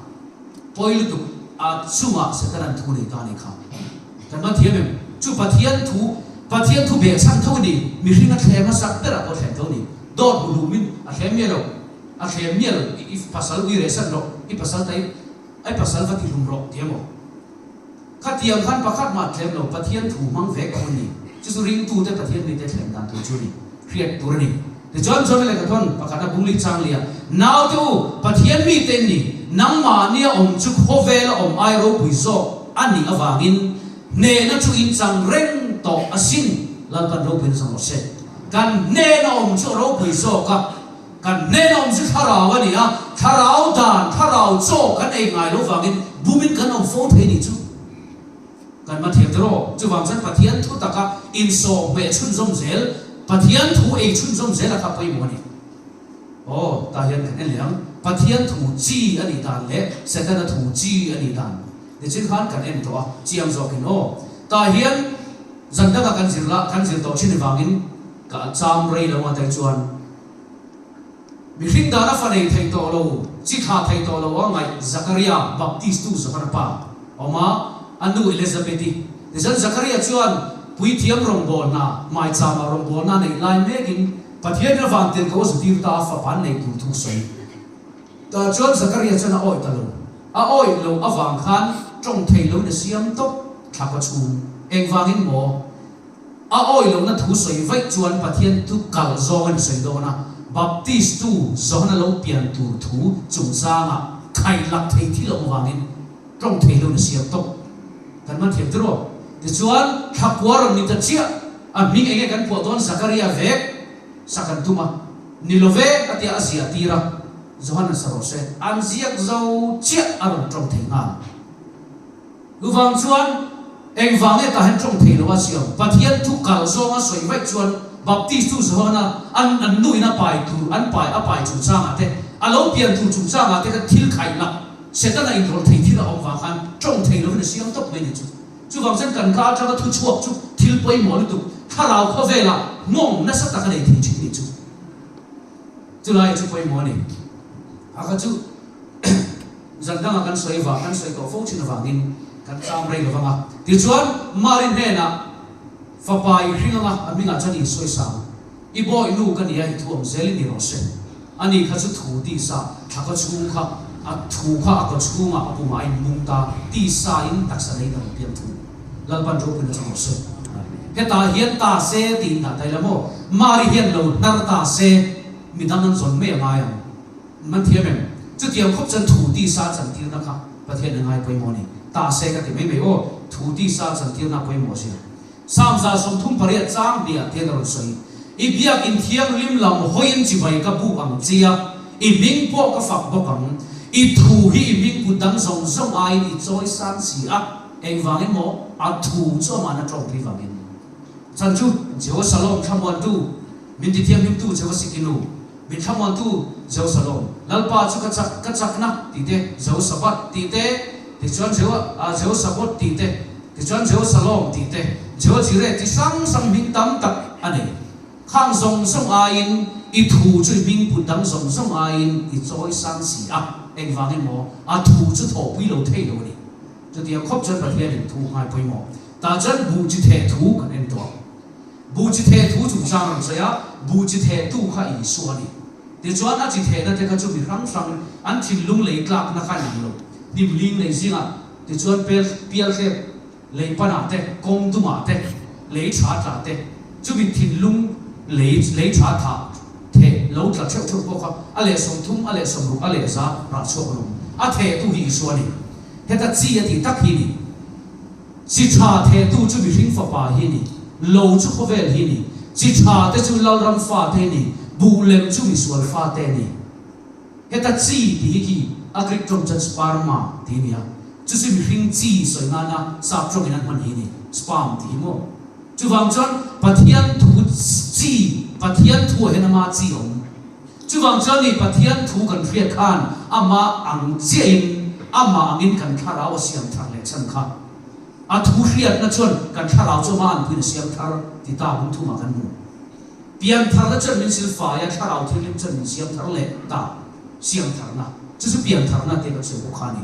Pawi lutuk a chungah Setanan thu nei ta a ni kha. Kan man thiam em? Chu Pathian thu, Pathian thu behchhan tho a ni. Mihring a thlem hmasak berah pawh a thlem tho a ni. Dawt hmu lumin a thlem miah lo. A thlem miah lo. I pasal ui rehsan rawh. I pasal ta i. Ai pasal va ti hlum rawh ti emaw? Khatiang khan pakhat mah thlem lo, Pathian thu hmang vek a hun ni. Chu chu ringtute Pathian mite thlem dan tur chu a ni, hriat tur a ni. Tichuan John lehkha thawn pakhat a bungli chang lia, Naute u, Pathian mite in ni, nangmahnia awm chu khawvela awm ai ropui zawk a nih avangin hnehna chu in chang reng tawh asin, Lalpan ropuina chang rawh se. Kan hnehna awm chu a ropui zawk a. Kan hnena awm chu thlarau a ni a, thlarau dan, thlarau chaw kan ei ngai lo vangin bumin kan awm fo thei nih chu kan ma thiam tiraw? Chuvang chuan Pathian thu taka insawhhmeh chhunzawm zel, Pathian thu ei chhunzawm zel a kha pawimawh a ni. Aw, tah hian kan en leh ang. Pathian thu chi a nih dan leh Setana thu chi a nih dan nichin khan kan en tawh a, chiang zawkin aw. Tah hian zan dangah kan zir la, kan zir tawh thin avangin ka cham rei lo a tai chuan mihring dana fa nei thei tawh lo, chi thlah thei tawh lo a ngaih Zakaria Baptist tu Johana pa a awm a, a nu Elizabeth-i. Tichuan Zakaria chuan puithiam rawngbawlna, hmaichama rawngbawlna a neih lai mekin Pathian in a van tir ko a zu tir ta a fapa an nei tur thu sawi. Tah chuan Zakaria chuan a awih ta lo. A awih loh avang khan tawng thei loin a siam tawp thla ka chhung. Engvangin maw? A awih lohna thu sawi vaih chuan Pathian thu kal zawng a ni sawi dawn a, Baptist tu Johana lo pian tur thu chungchangah khaihlak thei thil a awm avangin tawng thei loin a siam tawp. Kan man thiam tir aw. Tichuan, thla kua rawn ni ta chiah, a hming enge kan phuah dawn Zakaria vek sak an tum a, ni lo ve a tia a ziah tir a, Johan sa rawh se, an ziak zo chiah a rawn tawng thei nghal. Chuvang chuan, engvang nge tah hian tawng thei lo a siam? Pathian thu kal zawnga sawi vaih chuan Baptist tu Johana an an nuin a pai tur an pai a pai chungchangah te, a lo pian tur chungchangah te kha thil khaih lak Setana inrawlh thei thil a awm vang khan tawng thei lovin a siam tawp mai ni chu. Chuvang chuan kan ka atanga thu chhuak chu thil pawimawh lutuk, thlarau khawvelah nghawng nasa tak a nei thei thin ni chu. Chulai chu pawimawh a ni. A kha chu zan dangah kan sawi vang, kan sawi tawh fo thin avangin kan cham rei lovang a. Tichuan Mari hnenah fapa i hring anga a hmingah chuan i insawi sang. I bawi nu ka nia i thuam zel i ni rawh se. Ani kha chu thu tisa thla ka chhung kha a thu kha a kaw chhungah a pumah a inmung ta tisa in taksa nei dang pian thu Lalpan ropuina chu rawh se. Hetah hian ta se tiin dah ta ila maw Mari hian lo hnar ta se midang an zawn mai a ngai ang. Man thiam em? Chutiang khawp chuan thu tisa chantirna kha Pathian a ngai pawimawh a ni. Ta se ka ti mai mai aw thu tisa chantirna a pawimawh zia. Psalm 38 chang biah te ka rawn sawi. I biakin thianghlim lam hawiin chibai ka buk ang che a, i hming pawh ka fak bawk ang. I thu hi i hming kut dang zawng zawng aiin i chawi sang si a, engvang emaw a thu chu amahna tawngpui vangin. Chhan chu Jehosalom thlamuantu, min ti thianghlimtu Jehosikinu, min thlamuantu Jehosalom, Lalpa chu ka chak, ka chakna tih te, Jehosabat tih te, tichuan Jehosabot tih te, Tichuan Jehosalom tih te, Jehojireh ti hrang hrang hming tam tak a nei. Khang zawng zawng aiin i thu chu i hming put dang zawng zawng aiin i chawi sang si a, engvang emaw a thu chu thawhpui lo thei lo a ni. Chutiang khawp chuan Pathianin thu ngai pawimawh. Tah chuan buh chi theh thu kan en tawh. Buh chi theh thu chungchang rawn sawi a, buh chi theh tu kha Isua a ni. Tichuan a chi thehna te kha chu mi hrang hrang an thinlung lei tlakna kha a ni lo. Hnimling lei zingah Tichuan pel pialtlep lei panah te, kawng dumah te, lei tha tla te, chumi thinlung lei lei tha tha theh lo tla theuh theuh pawh kha a leh 30, a leh 60, a leh 100 rah chhuak an awm. A thehtu hi Isua a ni. Heta chi a tih tak hi ni. Chi tha thehtu chu mihring fapa hi ni. Lo chu khawvel hi ni. Chi tha te chu Lalram fate ni. Buh lem chu misual fate ni. Heta chi tih hi khi a Greek tawng chuan sperma tih a ni a, chu chu mihring chi sawi nana sap tawngin an hman hi a ni, sperm tih hi maw. Chuvang chuan Pathian thu chi, Pathian thuah hian ama chi a awm. Chuvang chuan ni Pathian thu kan hriat khan ama ang chiahin, amah angin kan thlarau a siam thar leh chhan kha. A thu hriatna chuan kan thlarau chu ama anpuiin a siam thar ti ta bung thumah kan hmu. Piantharna chuan min silfai a, thlarau thianghlim chuan min siam thar leh ta, siam tharna. Chu chu piantharna tih kan sawi bawk kha a ni.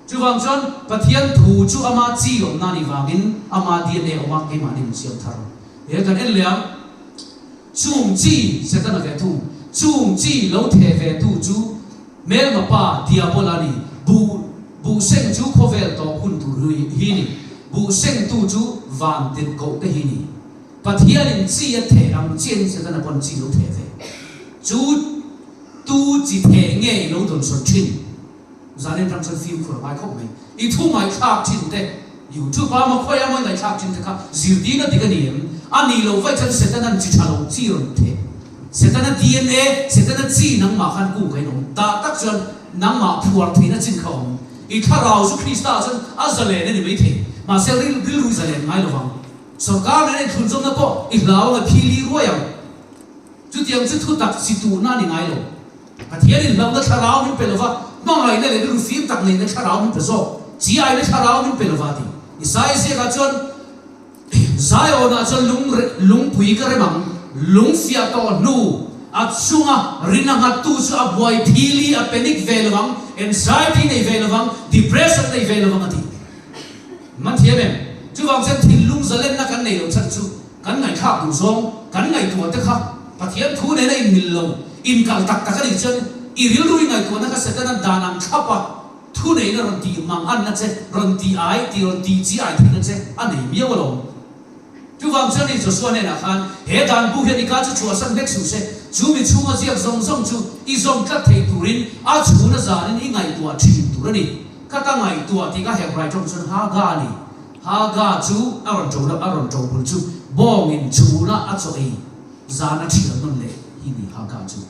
Chuvang chuan Pathian thu chu ama chi awmna a nih vangin ama DNA awma keimahni min siam thar. He kan en leh ang, chung chi Setana ve thung, chung chi lo theh ve tu chu hmelma pa Diabola a ni, buh buh seng chu khawvel tawp hun tur hi ni, buh sengtu chu van tirhkoh te hi ni. Pathianin chi a theh ang chiahin Setana pawn chi lo theh ve. Chu tu chi theh nge i lo dawnsawn thin? Zanin ram chuan fimkhur a ngai khawp mai. I thu ngaihthlak thin te, YouTube a maw khawi a maw i ngaihthlak thin te kha zirtirna dik a ni em? A nih loh vaih chuan Setana'n chi tha lo chi rawn theh. Setana DNA, Setana chi nangmah khan kung ka inawm. Tah tak chuan nangmah phuar theihna chin kha awm. I thlarau chu Krista ah chuan a zalen a ni maithei. Mahse rilru i zalen ngai lovang. Sorkar nen inthlunzawmna pawh i hlau anga phili ruai ang. Chutiang chu thutak chi tuhna a ni ngai lo. Pathianin hlauhna thlarau min pe lova, hmangaihna leh rilru fim tak neihna thlarau min pe zawk. Chi-aina thlarau min pe lova a ti. Isaia ziakah chuan, Zion-ah chuan lung lungpui ka rem ang, lung fiah tawh hnu a chunga rin a nghattu chu a buai phili, a panic ve lo ang, anxiety nei ve lo ang, depression nei ve lo ang a ti. Man thiam em? Chuvang chuan thinlung zalenna kan nei lo chhan chu kan ngaihthlak duh zawng, kan ngaihtuah te kha Pathian thu nena inmil lo, inkal tak tak a nih chuan i rilru i ngaihtuahna kha Setana dan ang thlap a, Thu neihna rawn tih mang anna che, rawn tih ai tih rawn tih chi ai theihna che a nei miau alawm. Chuvang chuan ni Joshua hnenah khan, He dan bu hian i ka chu chhuahsan hlek suh se, chu mi chhunga ziak zawng zawng chu i zawm tlat thei turin a chhuna zanin i ngaihtuah thin tur a ni. Ka ta ngaihtuah tih ka Hebrai tawng chuan Haga a ni. Haga chu a rawn to a rawn to bul chu bawngin chhuna a chaw ei zan a thial nawn leh hi ni Haga chu.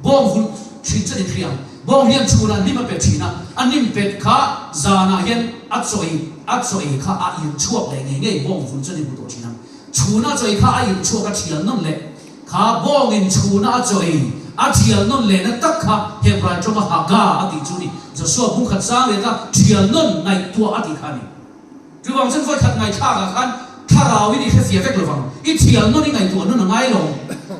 Bawng vulh thin chu a ni thei ang. Bawng hian chhunah hnim a pe thin a, a hnim pet kha zanah hian a chaw ei a chaw ei kha a irh chhuak leh ngei ngei bawng vulh chu a ni hmu tawh thin ang. Chhuna chaw ei kha a irh chhuak a thial nawn leh kha bawngin chhuna a chaw ei a thial nawn lehna tak kha Hebrai tawnga Haga a tih chu a ni. Joshua bungkhat sang leh kha thial nawn ngaihtuah a tih kha a ni. Chuvang chuan vawikhat ngaihthlakah khan thlarau in i hrefiah vek lovang. I thial nawn i ngaihtuah nawn a ngai lo.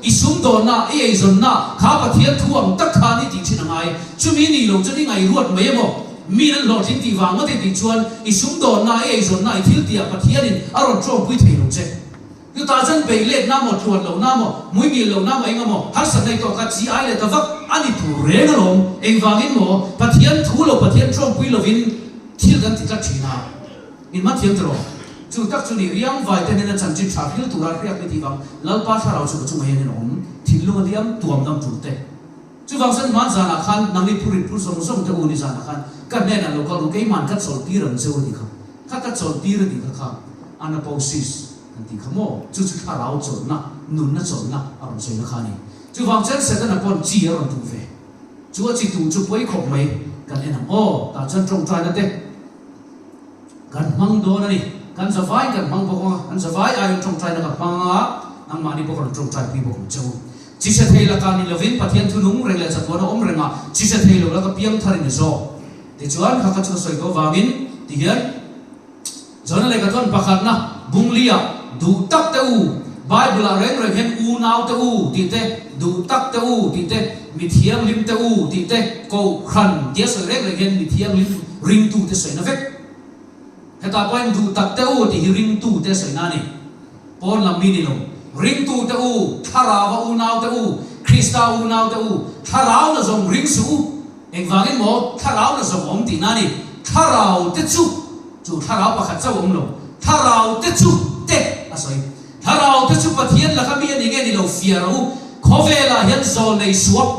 I sumdawnna, i eizawnna kha Pathian thu ang tak khan i tih thin a ngai. Chumi nih loh chuan i ngaihruat mai emaw, min an hlawhtling tih vang ngawt i tih chuan i sumdawnna, i eizawnna, i thil tihah Pathianin a rawn tawngpui thei lo che. Chutah chuan beih letna maw, tluan lohna maw, hmuingil lohna maw eng emaw harsatna i tawk a, chi ai leh ta vak a ni tur reng alawm. Engvangin maw Pathian thu lo, Pathian tawngpui lovin thil kan ti tlat thin a, min man thiam tiraw? Chu tak chu ni riang vai te hnena chanchin tha hril tura hriak mi tih vang Lalpa thlarau chu ka chungah hian in a awm, thinlung a liam tuam dam tur te. Chuvang chuan hman zanah khan nangni phurin phur zawng zawng te u ni zanah khan ka hnenah lo kal ru keiman ka chawlhtir ang che u a ti kha. Kha ka chawlhtir a tih kha kha anaposis an tih kha maw? Chu chu thlarau chawlhna, nunna chawlhna a rawn sawina kha a ni. Chuvang chuan Setana pawn chi a rawn tuh ve. Chu a chi tuh chu pawi khawp mai kan en ang aw, tah chuan tawngtaina te kan hmang dawn a ni. Kan zavai kan hmang bawk ang a, kan zavai aiin tawngtaina ka hmang ang a, nangmahni pawh ka rawn tawngtaipui bawk ang che u. Chi hre thei lakah ni lovin Pathian thu nung reng leh chatuan a awm reng a, chi hre thei lo laka piang thar in ni zawk. Tichuan, kha kha chu ka sawi tawh vangin tihian John-a lehkha chuan pakhatna Bunglia duh tak te u, Bible-ah reng reng hian unau te u tih te, duh tak te u tih te, mi thianghlim te u tih te, kohhran tia sawi reng reng hian mi thianghlim ringtu te sawina vek. Hetah pawhin duh tak te u tih hi ringtu te sawina a ni. Pawn lam mi ni lo. Ringtu te u, Thlarauva unau te u, Krista unau te u, Thlarau na zawng ring suh u. Engvangin maw Thlarau na zawng awm tihna a ni. Thlarau te chu, chu Thlarau pakhat chauh awm lo, Thlarau te chu te a sawi. Thlarau te chu Pathian laka mi a ni nge ni lo fiah rawh u. Khawvelah hian zawl nei suak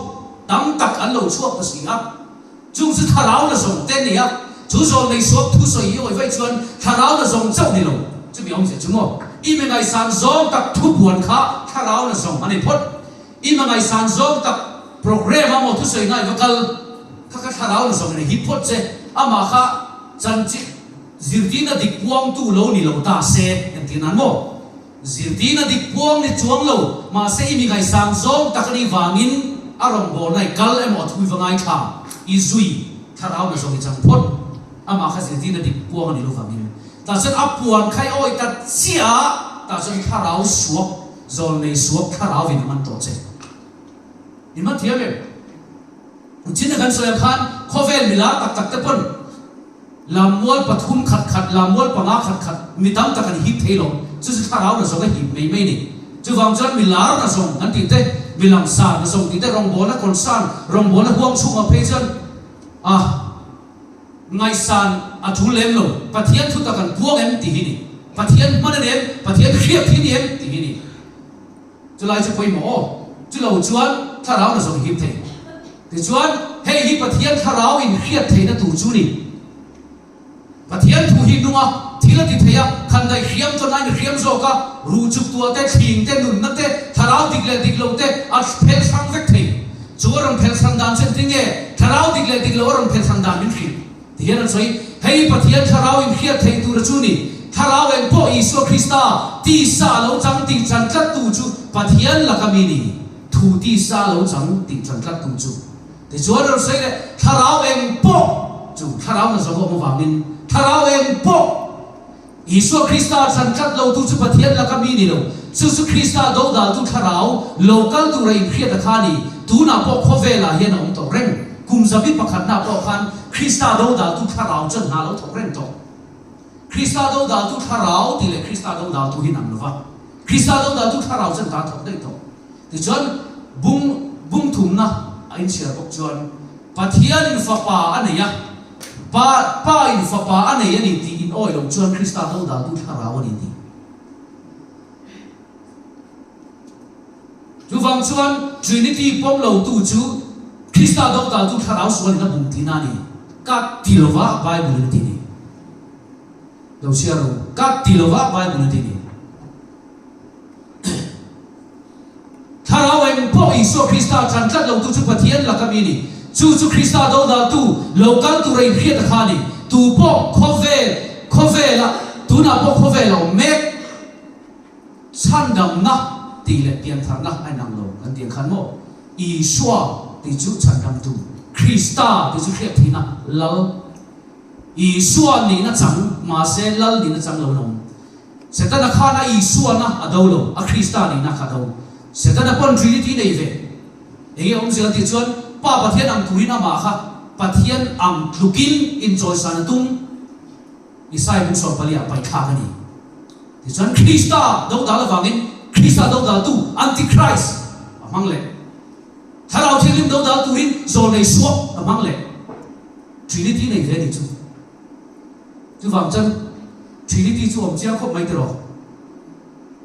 tam tak an lo chhuak ta si a. Chung chu thlarau la zawng te nia, chu zawl nei suak thu sawi hi awi vaih chuan thlarau la zawng chauh ni lo. Chumi awmzia chu maw? I mi ngaihsan zawng tak thu buan kha thlarau la zawng a ni phawt. I mi ngaihsan zawng tak program a maw thusawi ngai va kal kha kha thlarau la zawng a ni hi phawt che. Amah kha chanchin zirtirna dik puangtu lo ni lo ta se engtir nan maw? Zirtirna dik puang ni chuang lo, mahse i mi ngaihsang zawng tak a nih vangin a rawngbawlna i kal emaw a thui va ngaithla i zui thlarau na zawng i chang phawt. Amah kha zirtirna dik puang a ni lo vangin tah chuan a puan kha i awi ta chiah a, tah chuan thlarau suak, zawl nei suak thlarau in a man tawh che. I man thiam em? Chin a kan sawi ang khan khawvel milar tak tak te pawn Lammual pathum khat khat, lammual panga khat khat, mi tam tak an hip thei lo. Chu chu thlarau na zawng a hip mai mai ni. Chuvang chuan mi lar na zawng kan tih te, mi langsar na zawng tih te, rawngbawlna concern, rawngbawlna huang chhungah phei chuan a ngaihsan a thu lem lo. Pathian thu tak an puang em tih hi ni. Pathian hman a ni em? Pathian hriat hi ni em tih hi ni. Chulai chu pawimawh aw. Chulo chuan thlarau na zawng hip thei. Tichuan, hei hi Pathian thlarau in hriat theihna tur chu ni. Pathian thu hi nung a, thil a ti thei a, khan daih hriam chuan a inhriam zawk a, ruh chuk tuah te, thling te, nunna te, thlarau dik leh dik lo te a phel hrang vek thei. Chu a rawn phel hran dan chu engtin nge thlarau dik leh dik lo a rawn phel hran dan min hrilh? Ti hian an sawi, Hei hi Pathian thlarau inhriat theih tura chu ni. Thlarau eng pawh Isua Krista tisa lo chang tih chan tlattu chu Pathian laka mi ni. Thu tisa lo chang tih chan tlattu chu. Tichuan rawn sawi leh, Thlarau eng pawh chu thlarau na zawng awm avangin thlarau eng pawh Isua Krista chhan tlat lotu chu Pathian laka mi ni lo, chu chu Krista dodaltu thlarau lo kal tura inhriat a kha a ni. Tunah pawh khawvelah hian a awm tawh reng. Kum zabi pakhatnaah pawh khan Krista dodaltu thlarau chuan hna lo thawk reng tawh. Krista dodaltu thlarau tih leh Krista dodaltu hi nang lova. Krista dodaltu thlarau chuan hna thawk daih tawh. Tichuan, bung bung thumna a inchhiar bawk chuan Pathianin fapa a nei a, Pa Pa in fapa a nei a ni tih in awi lo chuan Krista dodaltu thlarau a ni tih. Chuvang chuan Trinity pawm lotu chu Krista dodaltu thlarau sualin a bum tihna a ni. Ka ti lova Bible in a ti ni. Lo chhiar ru. Ka ti lova Bible in a ti ni. Thlarau eng pawh Isua Krista chan tlat lotu chu Pathian laka mi a ni. Chu chu Krista dodaltu, lo kal tura inhriat a kha a ni. Tu pawh khawvel, khawvela, tunah pawh khawvel a awm mek. Chhandamna tih leh piantharna a inang lo kan tih ang khan maw? Isua tih chu chhandamtu, Krista tih chu hriatthihna, Lal. Isua nihna chang, mahse Lal nihna chang lo an awm. Setana khan a Isuana a do lo, a Krista nihna kha a do. Setana pawn Trinity nei ve. Enge awmzia tih chuan Pa Pathian ang turin amah kha Pathian ang tlukin inchawisan a tum. Isaiah bung 14 ah paihthlak a ni. Tichuan Krista dodal avangin Krista dodaltu, Antichrist, a hmang leh. Thlarau Thianghlim dodal turin zawlnei suak a hmang leh. Trinity nei ve a nih chu. Chuvang chuan Trinity chu awm chiang khawp mai tiraw?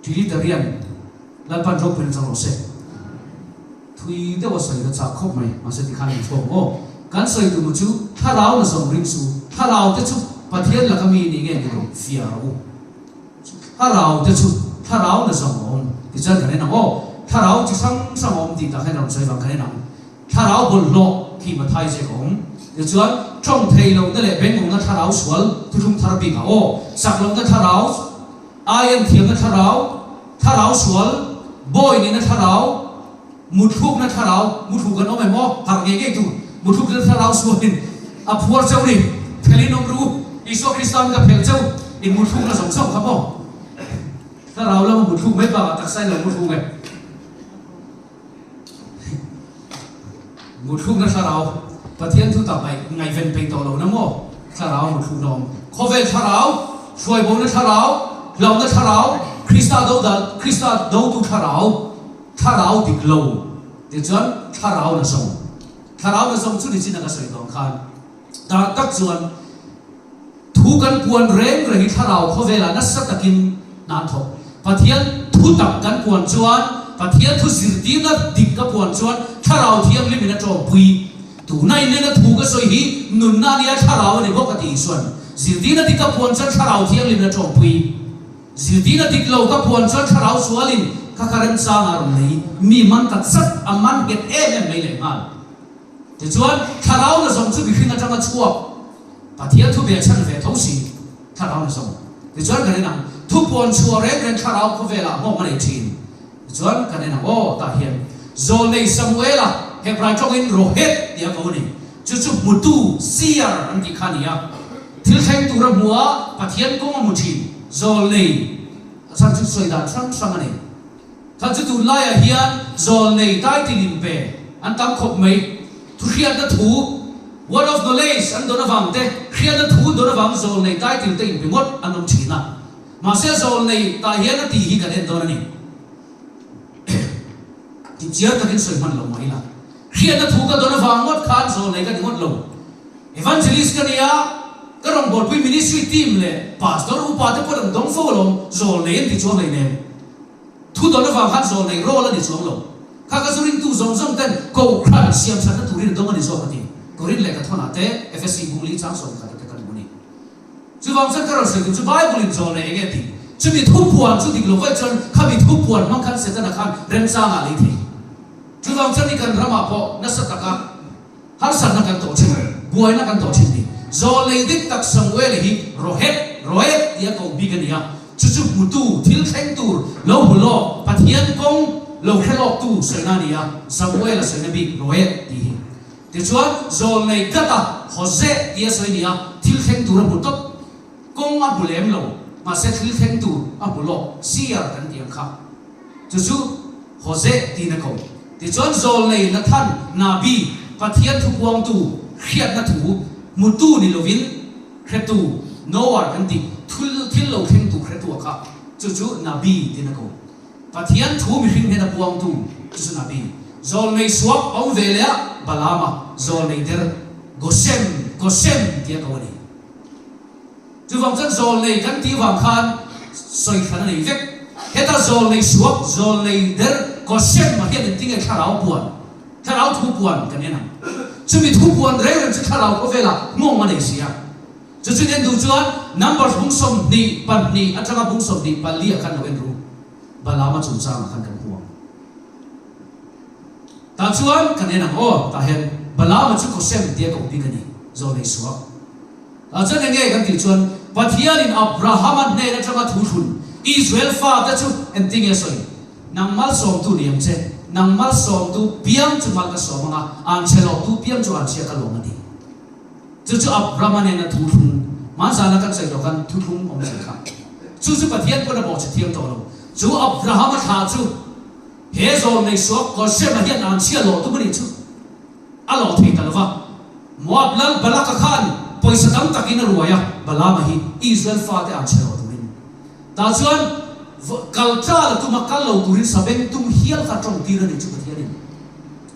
Trinitarian Lalpan ropuina chang rawh se. Thui deuh a sawi ka chak khawp mai, mahse tikhan min chhuak maw? Kan sawi tum chu thlarau na zawng ring su, thlarau te chu Pathian laka mi nih nge ni lo fiah rawh u. Thlarau te chu thlarau na zawng a awm tichuan kan en ang aw, thlarau chi hrang hrang a awm tih tak hian a rawn sawi vang kan en ang. Thlarau bawlhhlawh khi Mathai ziak a awm. Tichuan, tawng thei lohna leh bengawngna thlarau sual thuthlung thar bikah aw, chak lohna thlarau, aian thiamna thlarau, thlarau sual, bawi nihna thlarau, muthlukna thlarau, muthluk an awm em aw, harh ngei ngei tur, muthlukna thlarau sualin a phuar cheu ni, phelin awm ru, Isua Krista in ka phelh cheu, in muthlukna zawng zawng kha maw? Thlarau lama muthluk mai bakah taksa in lo muthluk e. Muthlukna thlarau, Pathian thu tak ngaih ngaihven peih tawh lohna maw? Thlarau muthlukna awm. Khawvel thlarau, hruaibona thlarau, hlauhna thlarau, Krista dodal, Krista dotu thlarau, thlarau dik lo tichuan thlarau na zawng. Thlarau na zawng chu ni chin a ka sawi dawn khan dah tak chuan Thu kan puan reng reng hi thlarau khawvelah nasa takin hna an thawk. Pathian thu tak kan puan chuan, Pathian thu zirtirna dik ka puan chuan thlarau thianghlimin a tawmpui. Tuna inlena thu ka sawi hi nunna a nia, thlarau a ni bawk a ti Isuan. Zirtirna dik ka puan chuan thlarau thianghlimin a tawmpui. Zirtirna dik lo ka puan chuan thlarau sualin kha kha remchanga a rawn nei. Mi man ta chat a man nghet em em mai lehnghal. Tichuan, thlarau na zawng chu mihring atanga chhuak Pathian thu ve chhan ve tho si, thlarau na zawng. Tichuan kan en ang, thu puan chhuah reng reng thlarau khawvelah nghawng a nei thin. Tichuan kan en ang, aw, tah hian Zawlnei Samuela, Hebrai tawngin Rohet tih a ko a ni. Chu chu hmutu, seer, an tih kha a ni a. Thil thleng tur a hmu a, Pathian kawng a hmu thin. Zawlnei a chhan chu sawi dan hrang hrang a nei. Kha chu tunlaiah hian zawlnei title in pe an tam khawp mai. Thuhriatna thu, word of knowledge, an dawn avang te, hriatna thu an dawn avang zawlnei title te in pe ngawt an awm thin a. Mahse zawlnei tah hian a tih hi kan en dawn a ni. Inchiar takin sawi hman lo mah ila. Hriatna thu ka dawn avang ngawt khan zawlnei ka ni ngawt lo. Evangelist ka nia, ka rawngbawlpui ministry team leh pastor upa te pawh an dawng fo alawm, zawlnei an ti chuang hleinem. Thu dawn avang khan zawl nei rawl a ni chuang lo. Kha ka zu ringtu zawng zawng ten Kohhran siam thatna turin a dawng a ni zawk a ti. Korin lehkha thawnah te Efesi bung li chang 11 te kan hmu a ni. Chuvang chuan ka rawn sawi tur chu Bible in zawl nei enge a ti. Chumi thu puan chu dik lo vaih chuan khami thu puan hmang khan Setana khan remchangah a lei thei. Chuvang chuan i kan ramah pawh nasa taka Harsatna kan tawh thin, buaina kan tawh thin ni. Zawlnei dik tak Samuel hi Rohet, Roet, tia koh bik a ni a, chu chu hmutu, thil thleng tur, lo hmu lawk, Pathian kawng lo hre lawktu sawina a ni a, Samuel a sawina bik Roet tih hi. Tichuan, zawlnei Gata Hosea tia sawi nia thil thleng tur a hmu tawp. Kawng a hmu lem lo, mahse thil thleng tur a hmu lawk, seer kan tih ang kha. Chu chu Hosea tiin a ko. Tichuan, zawlnei Nathan, Nabi, Pathian thupuangtu, hriatna thu hmutu ni lovin hretu, knower kan tih, thil thil lo thleng tur hretu a kha. Chu chu Nabi tiin a ko. Pathian thu mihring hnena puangtu chu chu Nabi, zawlnei suak awm ve leh a Balaama zawlnei der Gosem, Gosem tia ko a ni. Chuvang chuan zawlnei kan tih vang khan sawi hran a nei vek. Heta zawlnei suak, zawlnei der Gosem a hian engtinge thlarau puan, thlarau thu puan kan en ang. Chumi thu puan reng reng chu thlarau khawvela nghawng a nei si a. Chu chu en duh chuan Numbers bung 22 atanga bung 24 ah khan lo en ru. Balaama chungchangah khan kan hmu ang. Tah chuan kan en ang aw, tah hian Balaama chu Kosem tia koh bik a ni, Zawlnei suak. Tah chuan eng nge kan tih chuan Pathianin Abrahama hnen atanga thu thlun Israel fate chu engtinge a sawi? Nang malsawmtu ni ang che, nang malsawmtu piang chu mal ka sawm ang a, anchhe lawmtu piang chu anchhia ka lawm a ti. Chu chu Abrahama nena thu thlung, hmanzana kan sawi tawh khan thu thlung awm zia kha. Chu chu Pathian pawn a bawhchhe thiam tawh lo. Chu Abrahama thlah chu he zawlnei suak Goshem-a hian an chhia lawh tum a nih chu a lawh thei ta lo va. Moab lal Balak-a khan pawisa tam takin a ruai a, Balaam-a hi Israel fate an chhe lawh turin. Tah chuan kal tla la tum a, kal lo turin sabeng tum hial kha tawng tir a nih chu Pathianin.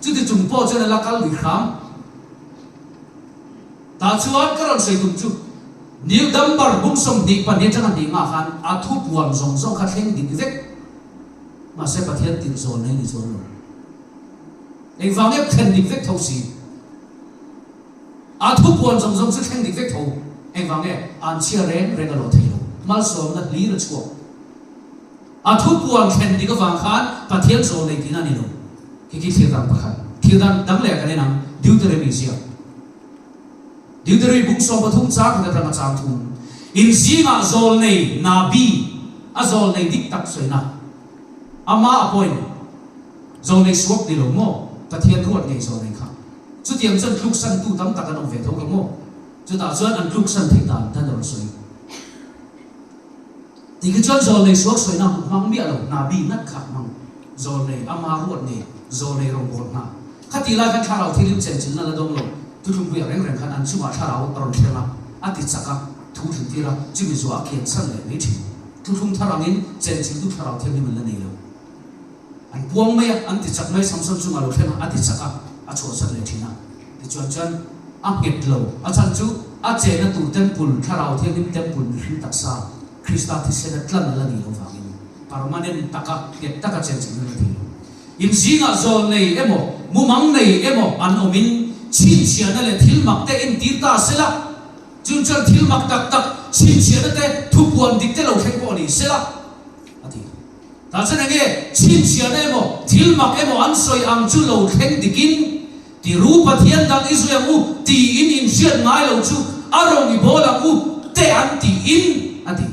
Chuti chung pawh chuan a la kal lui hram. Tah chuan ka rawn sawi tum chu New Dambar bung 22 atanga hnih ngah khan a thu puan zawng zawng kha thleng dik vek. Mahse Pathian tirh zawn nei ni chuan lo. Engvang nge thlen dik vek tho si? A thu puan zawng zawng chu thleng dik vek tho. Engvang nge an chhia reng reng a lo thei lo. Malsawmna hlir a chhuak. A thu puan thlen dik avang khan Pathian zawn nei tihna a ni lo. Khi khi thil dang pakhat, thil dang dang leh kan en ang, Deuteronomy ziak. Deuteronomy bung 13 chang khat atanga chang thum. In zingah zawl nei Nabi, a zawl nei dik tak sawina, ama appoint, zawl nei suak ni lo maw, Pathian ruat ngei zawl nei kha. Chutiang chuan tluksantu tam tak an awm ve tho ka maw? Chutah chuan an tluksan theih dan dan a rawn sawi. Ti khi chuan zawlnei suak sawina hmang miah lo, Nabi ngat kha hmang. Zawlnei, ama ruat nei, zawlnei rawngbâwl hna. Khatih lai khan thlarau thilim chenchilhna la dawng lo, thuthlungpuiah reng reng khan an chungah thlarau a rawn thleng a, a ti chak a, thu thlin tir a, chumi zuah a kian chhan leh mai thin. Thuthlung thar angin chenchilhtu thlarau thianghlim an la nei lo. An puang mai a, an ti chak mai, Samson chungah lo thleng a, a ti chak a, a chhuahsan leh thin a. Tichuan chuan a nghet lo, a chhan chu a chenna tur temple, Thlarau Thianghlim temple mihring taksa, Krista thisena tlan la ni lo vangin permanent taka nghet taka chen chilh na la thei lo. In zingah zawl nei emaw, mumang nei emaw an awmin chhinchhiahna leh thil mak te entir ta sela, chun chuan thil mak tak tak chhinchhiahna te thupuan dik te lo thleng pawh ni sela, a ti. Tah chuan enge chhinchhiahna emaw, thil mak emaw an sawi ang chu lo thleng dikin, Ti ru Pathian dang i zui ang u tiin in hriat ngai lo chu a rawn i bawl ang u te an tiin a ti.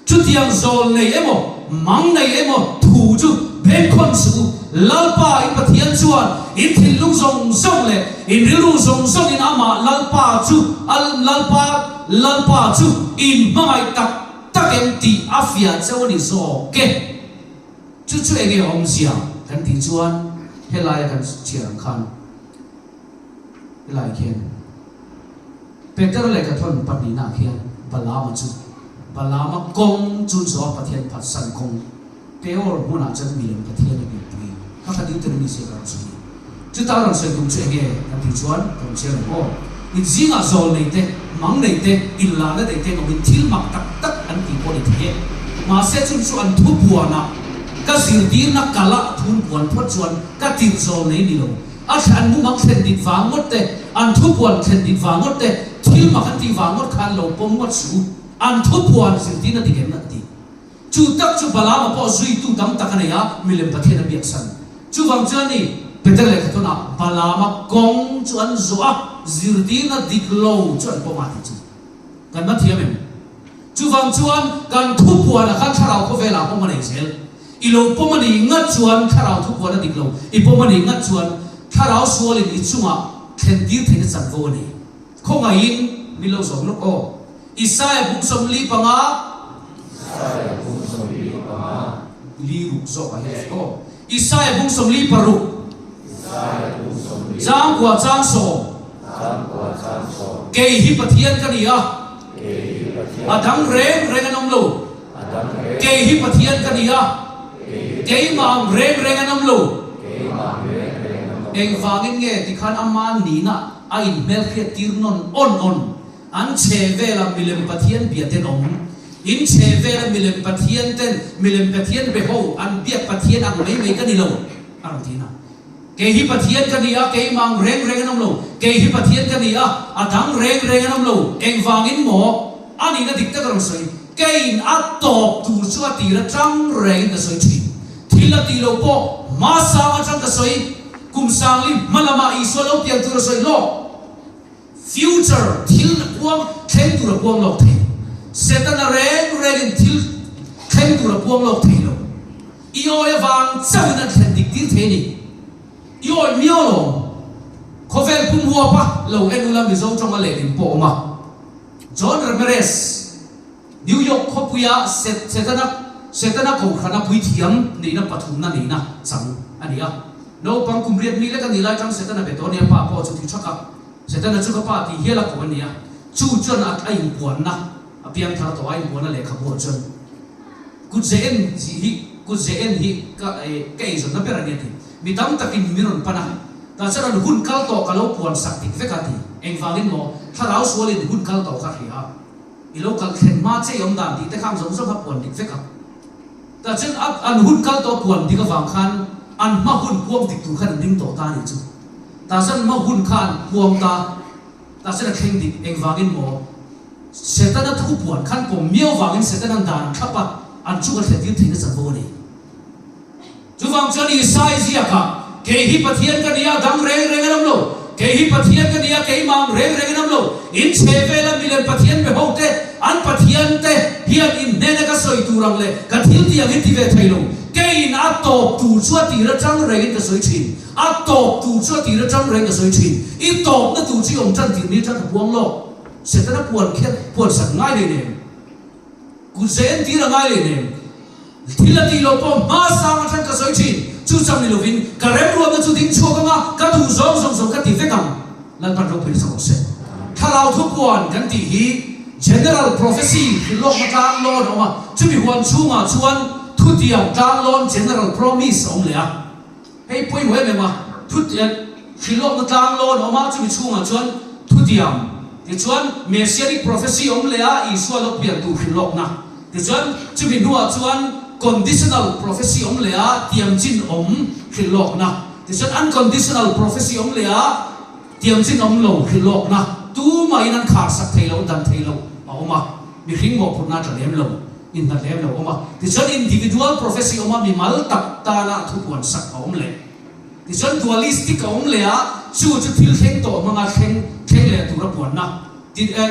Chutiang zawl nei emaw, mang nei emaw thu chu bengkhawn suh u, Lalpa in Pathian chuan in thinlung zawng zawng leh in rilru zawng zawngin amah Lalpa chu Lalpa Lalpa chu in hmangaih tak tak em tih a fiah cheu a ni zawk e. Chu chu enge awmzia kan tih chuan helaia kan chhiar ang khan helai khian Peter leh Kathawn pahnihna khian Balaama chu Balaama kawng chun zawha Pathian phatsan kawng Peor hmunah chuan milem Pathian a biakpui kha kha Deuteronomy ziak a rawn sawi. Chuta a rawn sawi tum chu enge kan tih chuan ka rawn chhiar ang aw. In zingah zawl nei te, mang nei te, inlahna nei te awmin thil mak tak tak an tih pawh a ni thei e. Mahse chung chu an thu puanah ka zirtirna kalah thun puan phawt chuan ka tirh zawl nei ni lo. A thlan mumang thlen dik vang ngawt te, an thu puan thlen dik vang ngawt te, thil mak an tih vang ngawt khan lo pawm ngawt suh u. An thu puan zirtirna dik em a ti. Chu tak chu Balaama pawh zuitu tam tak a nei a, milem Pathian a biaksan. Chuvang chuan ni, Peter lehkhathawnah Balaama kawng chu an zawh a, zirtirna dik lo chu an pawm a tih chu kan ma thiam em? Chuvang chuan kan thupuanah khan thlarau khawvelah pawm a nei zel. I lo pawm a nih ngat chuan thlarau thupuan a dik lo, i pawm a nih ngat chuan. Thlarau sualin i chungah thlentir theihna chanvo a nei. Khawngaihin min lo zawm lawk aw. Isaia bung 45. Isaia bung 45. Li ruk zawk ah hian aw. Isaia bung 46. Isaia bung 46. Chang kua chang sawm. Chang kua chang sawm. Kei hi Pathian ka ni a. Kei hi Pathian. A dang reng reng an awm lo. A dang reng. Kei hi Pathian ka ni a. Kei hi. Keimah ang reng reng an awm lo. Keimah ang reng reng an awm lo. Engvangin nge tikhan ama nihna a inhmelhriat tir nawn awn awn? An chhe vela milem pathian bia ten awm. In chhe vela milem pathian ten milem pathian be ho an biak pathian ang mai mai ka ni lo, a rawn ti na. Kei hi Pathian ka ni a, keimah ang reng reng an awm lo. Kei hi Pathian ka ni a, a dang reng reng an awm lo. Engvangin maw? A nihna dik tak a rawn sawi. Keiin a tawp tur chu a tir atang rengin ka sawi thin. Thil a tih loh pawh hmasang atang ka sawi. Kum sangli hma lamah Isua lo pian tur a sawi hlawk. Future thil a puang thleng tur a puang lawk thei. Setana reng rengin thil thleng tur a puang lawk thei lo. I awi avang chauhin an thlen dik tir thei a ni. I awi miau lawm. Khawvel pum huapa lo en ula Mizo tawnga lehling pawh awm a. John Ramirez, New York khawpuia Setana Setana kohhrana puithiam neihna pathumna neihna chang a ni a. Naupang kum riat mi lek a nih lai chang Setana be tawh a nia, pa pawh chu ti thak a. Setana chu ka pa tih hial a koh a nia. Chu chuan a a inpuanna a piang thar tawh a, a inpuanna lehkhabu ah chuan kut ze en hi kut ze en hi ka ka eizawnna ber a nia ti. Mi tam takin min rawn pan a, tah chuan an hun kal tawh ka lo puan sak dik vek a ti. Engvangin maw thlarau sualin hun kal tawh kha hria a, i lo kal thlen hma che i awm dan tih te kha ang zawng zawng kha puan dik vek a. Tah chuan a an hun kal tawh puan dik avang khan an hma hun puang dik tur khan an ding tawh ta a nih chu. Tah chuan hma hun kha an puang ta, tah chuan a thleng dik engvangin maw? Setana thu puan khan pawm miau vangin Setana'n dan an thlap a, an chung a thlen tir theihna chanvo a nei. Chuvang chuan Isai ziakah, Kei hi Pathian ka ni a, dang reng reng an awm lo. Kei hi Pathian ka ni a, keimah ang reng reng an awm lo. In chhe vela milem Pathian be ho te, an Pathian te hian in hnena ka sawi tur ang leh ka thil tih ang in ti ve thei lo. Keiin a tawp tur chu a tir atang rengin ka sawi thin. A tawp tur chu a tir atang reng ka sawi thin. I tawpna tur chu i awm tan tir ni atang ka puang lawk. Setana puan khian puan sak ngai lei nem. Kut ze entir a ngai leh nen. Thil a tih loh pawh hma sang atang ka sawi thin. Chu chang ni lovin ka remruatna chu ding chhuak ang a, ka duh zawng zawng zawng ka ti vek ang. Lalpan ropui nasa rawh se. Thlarau thupuan kan tih hi General Prophecy hrilhlawkna tlang lawn a awm a, chumi huan chhungah chuan thutiang tlang lawn General Promise a awm leh a. Hei pawimawh em em a, thutiang hrilhlawkna tlang lawn a awm a, chumi chhungah chuan thutiang, tichuan Messianic prophecy awm leh a, Isua lo pian tur hrilhlawkna, tichuan chumi hnuah chuan conditional prophecy awm leh a, tiamchin awm hrilhlawkna, tichuan unconditional prophecy awm leh a, tiamchin awm lo hrilhlawkna, tumahin an kharsak thei lo, dan thei lo a awm a, mihring mawhphurhna a tla lem lo. Inhna hlem lo awm a, tichuan individual prophecy awm a, mimal tak tana thupuan sak a awm leh. Tichuan dualistic a awm leh a, chu chu thil thleng tawh hmanga thleng thleng leh tura puanna ti eh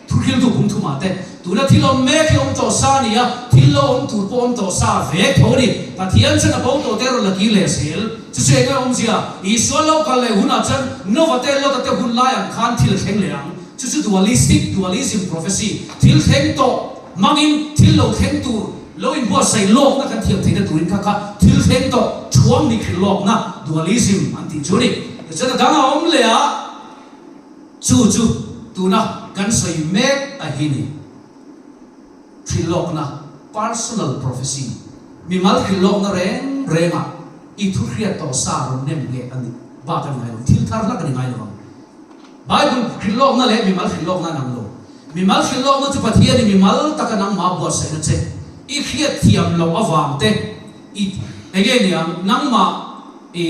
thuhriltu bung thumah te, tuna thil awm mek hi awm tawh sa a ni a, thil lo awm tur pawh awm tawh sa vek tho a ni. Pathian chuan a bo tawh te rawn la kir leh zel. Chu chu eng nge awmzia? Isua lo kal leh hunah chuan Nova te Lota te hun lai ang khan thil a thleng leh ang. Chu chu dualistic, dualism prophecy, thil thleng tawh, Hmangin thil lo thleng tur lo inbuatsaih lawkna kan thiam theihna turin kha kha thil thleng tawh thuam ni thil lawkna, dualism, an tih chu a ni. Tichuan a dang a awm leh a, chu chu tuna kan sawi mek a hi ni. Thil lawkna, personal prophecy, mimal thil lawkna reng rengah i thu hriat tawh sa rawn nem nge a ni bak a ni ngai lo, thil thar hlak a ni ngai lo ang. Bible hrilhlawkna leh mimal hrilhlawkna an ang lo. Mimal hrilhlawkna chu Pathian i mimal taka nangmah buatsaihna che i hriatthiam loh avang te i enge niang nangmah i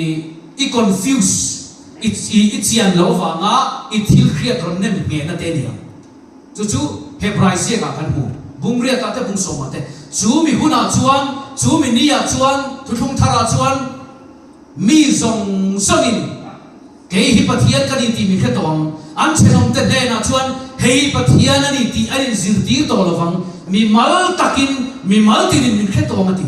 i confuse i i chian loh avanga i thil hriat rawn nem nghehna te niang. Chu chu Hebrai ziakah kan hmu. Bung riatah te bung sawmah te. Chu mi hunah chuan, chu mi niah chuan, thuthlung tharah chuan mi zawng zawngin, Kei hi Pathian ka ni tih min hre tawh ang. An thenawmte hnenah chuan hei Pathian a ni tih an inzirtir tawh lo vang. Mi mal takin, mi mal tinin min hre tawh ang a ti.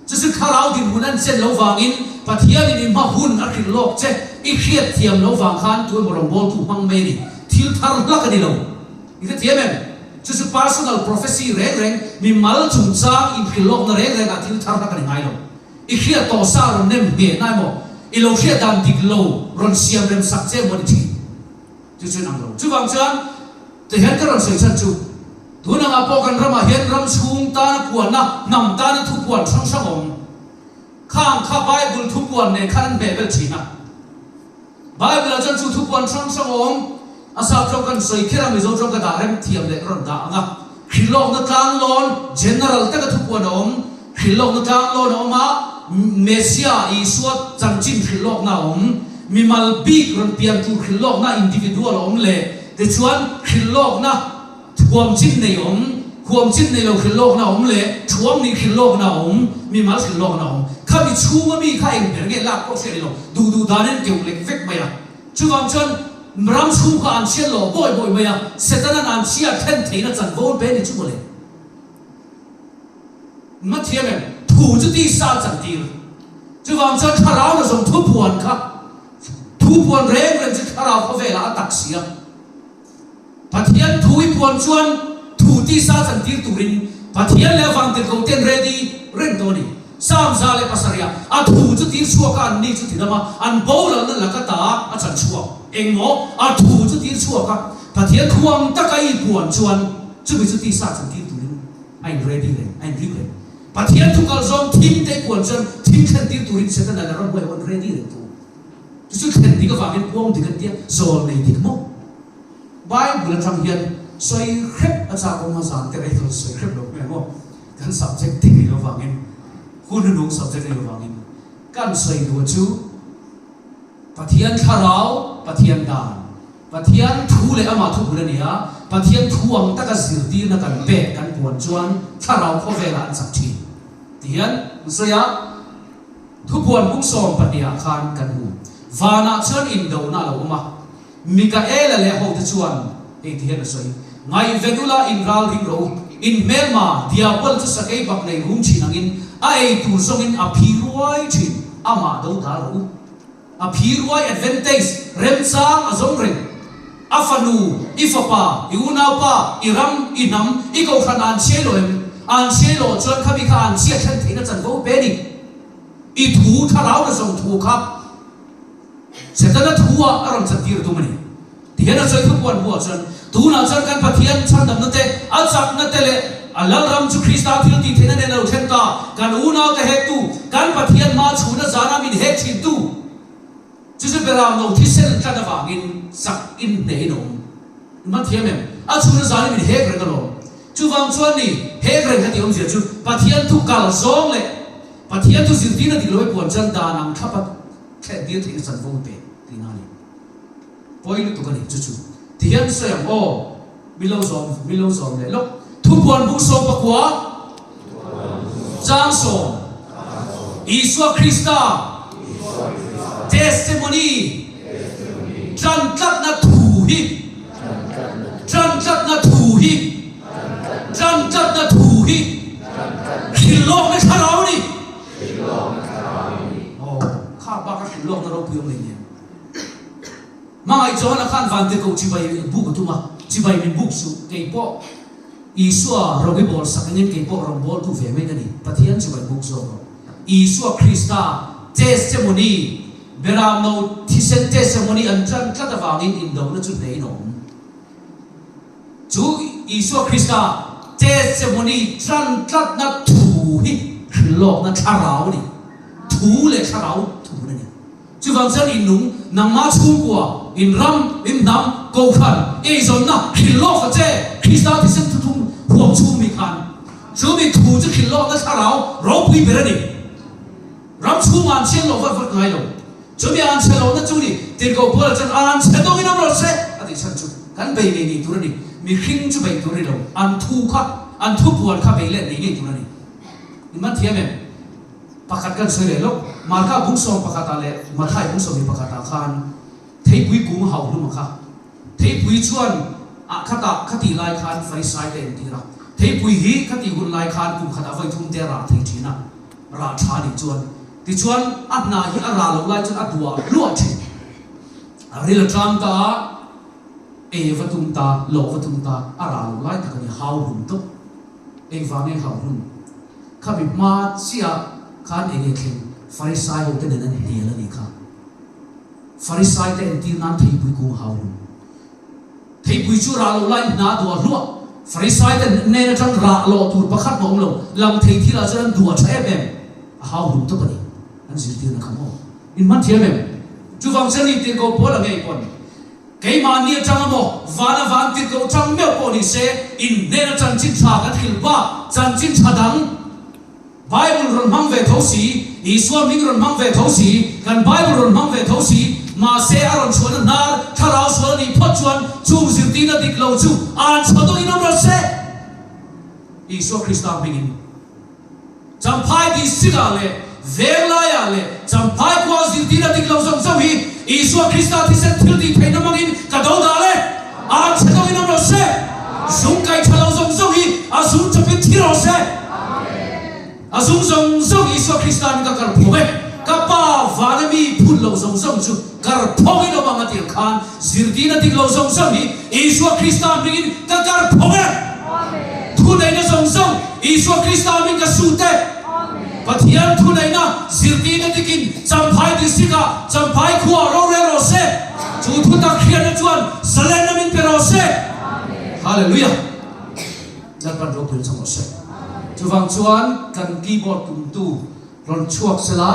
Chu chu thlarau dinhmun an chen lo vangin Pathianin i hma hun a hrilh lawk che i hriat thiam lo vang khan tu emaw rawngbawltu hmang mai a ni. Thil thar hlak a ni lo. I hrethiam em? Chu chu personal prophecy reng reng, mi mal chungchang inhrilh lawkna reng rengah thil thar hlak a ni ngai lo. I hriat tawh sa rawn nem nghehna emaw, i lo hriat dan dik lo rawn siam rem sak che emaw a ni thin. Chu chuan ang lo. Chuvang chuan tihian ka rawn sawi chhan chu, tun angah pawh kan ramah hian ram chhung tana puanna, hnam tana thupuan hrang hrang awm. Khang kha Bible thupuan nen khan an hmeh vel thin a. Bible-ah chuan chu thupuan hrang hrang awm, a sap tawng kan sawi kher a, Mizo tawng ka dah rem thiam leh ka rawn dah ang a. Hrilhlawkna tlanglawn, general taka thupuan a awm, hrilhlawkna tlanglawn a awm a, Messiah, Isua chanchin hrilhlawkna a awm, mimal bik rawn pian tur hrilhlawkna, individual, a awm leh tichuan hrilhlawkna thuamchin nei a awm, huamchin nei lo hrilhlawkna a awm leh thuam nih hrilhlawkna a awm, mimal hrilhlawkna a awm. Khami chhunga mi kha eng ber nge lak pawh hriat ni lo, duh duh danin keuh lek vek mai a. Chuvang chuan ram chhung kha an chhiat loh bawi bawi mai a, Setana'n an chhiat thlen theihna chanvo pe ni chu mawle. Ma thiam em? Thu chu tisa a chantir. Chuvang chuan thlarau na zawng thupuan kha, thupuan reng reng chu thlarau khawvelah a tak si a. Pathian thu i puan chuan thu tisa chantir turin Pathian leh a vangtirhko ten ready reng tawh a ni. Psalm 107 a thu chu tir chhuak a, anni chu tidam a, an bolalna laka ta a chan chhuak. Engmaw? A thu chu tir chhuak a, Pathian thu ang taka i puan chuan chumi chu tisa chantir turin a in ready reng, a in ring reng. Pathian thu kal zawng thim te i puan chuan thim thlen tir turin Setana leh ramhuai ho an ready reng tawh. Chu chu thlen dik avangin puang dik an tia, zawl nei dik maw? Bible atang hian sawi hrep a chak awm a, zan te rei chuan sawi hrep lo hmel maw? Kan subject te ni lo vangin, hun hnung subject ni lo vangin kan sawi duh chu Pathian thlarau, Pathian dan, Pathian thu leh amah thu bul a ni a, Pathian thu ang taka zirtirna kan pek kan puan chuan thlarau khawvelah an chak thin ti hian an sawi a. Thupuan bung 12 ah khan kan hmu. Vanah chuan indona a lo awm a. Mikaela leh a hote chuan hei ti hian a sawi, Ngaihven ula in ral ring rawh u, in hmelma Diabol chu sakei bak nei rum thin angin a ei tur zawngin a phi ruai thin, amah do dal rawh u. A phi ruai advantage remchang a zawng reng. A fanu, i fapa, i unaupa, i ram, i hnam, i kohhran an chhiai lo em? An chhiai loh chuan khami kha an chhiat thlen theihna chanvo pe ni. I thu thlarau na zawng thu kha. Setana thu ah a rawn chantir a tum a ni. Tihian a sawi thupuan hmuah chuan, Tunah chuan kan Pathian chhandamna te, a chakna te leh a Lalram chu Krista thil tih theihna nen a lo thlen ta. Kan unaute hektu, kan Pathian hma chhuna zana min hek thintu chu chu beram lo thisen tlat avangin chak in hneh in a awm. In man thiam em? A chhuna zana min hek reng alawm. Chuvang chuan ni, hek reng heti awmzia chu Pathian thu kal zawng leh Pathian thu zirtirna dik lo i puan chuan dan ang thlap a Thlen tir theihna chanvo pe tihna a ni. Pawi lutuk a ni chu chu. Tihian sawi ang aw, mi lo zawm, mi lo zawm leh lawk. Thupuan bung 19, chang sawm, Isua Krista testimony, ṭan tlatna thu hi, ṭan tlatna thu hi, ṭan tlatna thu hi, hrilhlawkna thlarau a ni. Aw, kha bak a hrilh lawkna ropui awm leh nen. Hmangaih Johana khan Vantirhkoh chibai buk a tum a, chibai min buk suh, kei pawh Isua rawng i bawl sak engin kei pawh rawn bawltu ve mai ka ni, Pathian chibai buk zawk rawh. Isua Krista testimony, Beramno thisen testimony an tan tlat avangin indona chu hneh in a awm. Chu Isua Krista testimony tan tlatna thu hi hrilhlawkna thlarau a ni. Thu leh thlarau thu a ni. Chuvang chuan in nung, nangmah chhungkua, in ram, in hnam, kohhran, eizawnna hrilhlawk a che Krista thisen thuthum huam chhung mi khan chu mi thu chu hrilhlawkna thlarau ropui ber a ni. Ram chhungah an chhiat loh vat vat ngai lo. Chumi an chhe lohna chu ni, Tirhkoh Paula chuan an chhe dawngin awm rawh se a tih chhan chu kan bei ngei ngei tur a ni. Mihring chu bei tur a ni lo, an thu kha, an thupuan kha bei let ngei ngei tur a ni. In man thiam em? Pakhat kan sawi leh lawk, Marka bung 11 ah leh Mathai bung 11 ah khan theipui kung a hauh hlum a kha. Theipui chuan ah khatah khatih lai khan Farisai te entir a, theipui hi khatih hun lai khan kum khatah vawi thum te a rah thei thin a. Rah tha a nih chuan. Tichuan, a hnah hi a rah loh lai chuan a duah hluah thin. A ril a tang ta a, ei va tum ta, lawh va tum ta, a rah loh lai tak a ni, hau hlum tawp. Engvang nge hau hlum? Khami hma chiah khan eng nge thleng? Farisai ho te nen an hnial a nih kha. Farisai te entir nan theipui kung hau hlum. Theipui chu rah loh laiin hna a duah hluah. Farisai te nen atang rah lawh tur pakhat mah awm lo, lang thei thil ah chuan an duah tha em em. A hau hlum tawp a ni. An zirtirna kha maw? In hman thiam em? Chuvang chuan ni tirhkoh pawl a ngei pawn keimahni atang a maw van a van tirhkoh tang meuh pawh ni se in hnena chanchin tha kan hrilh bak chanchin tha dang Bible rawn hmang ve tho si, Isua hming rawn hmang ve tho si, kan Bible rawn hmang ve tho si, mahse a rawn chhuahna hnar thlarau sual a nih phawt chuan chung zirtirna dik lo chu an chhuah dawngin awm rawh se. Isua Krista hmingin Champhai district-ah leh Venglaiah leh Champhai khua zirtirna dik lo zawng zawng hi Isua Krista thisen thil tih theihna hmangin ka do dah le, an chhe dawngin awm rawh se. Zung kaih tha lo zawng zawng hi a zung chawpin thi rawh se. A zung zawng zawng Isua Krista in ka kar phawng e, ka Pa vana mi phun lo zawng zawng chu kar phawngin awm ang a tih ang khan zirtirna dik lo zawng zawng hi Isua Krista hmingin ka kar phawng e. Thuneihna zawng zawng Isua Krista hming ka sut e. Pathian thuneihna zirtirna dikin Champhai District-ah Champhai khuaah rorel rawh se. Chu thutak hriatna chuan zalenna min pe rawh se. Hallelujah! Lalpan ropui chang rawh se. Chuvang chuan kan keyboard tumtu rawn chhuak sela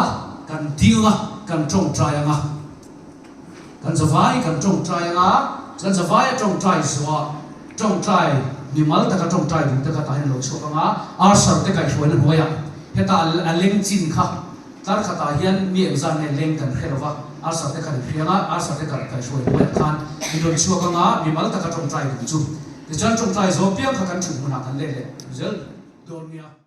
kan ding anga, kan tawngtai anga. Kan zavai kan tawngtai anga, kan zavaia tawngtai zuah tawngtai mimal taka tawngtai duh te kha tah hian a lo chhuak anga, Arthur te kaihhruaina hnuaiah heta a leng chin kha tlar khatah hian mi engzat nge leng kan hre lova, Arthur te khan in hria anga, Arthur te kaihhruai hnuaiah khan min rawn chhuak anga mimal taka tawngtai duh chu. Tichuan tawngtai zawh piang kha kan thuthmunah kan let leh zel dawn nia.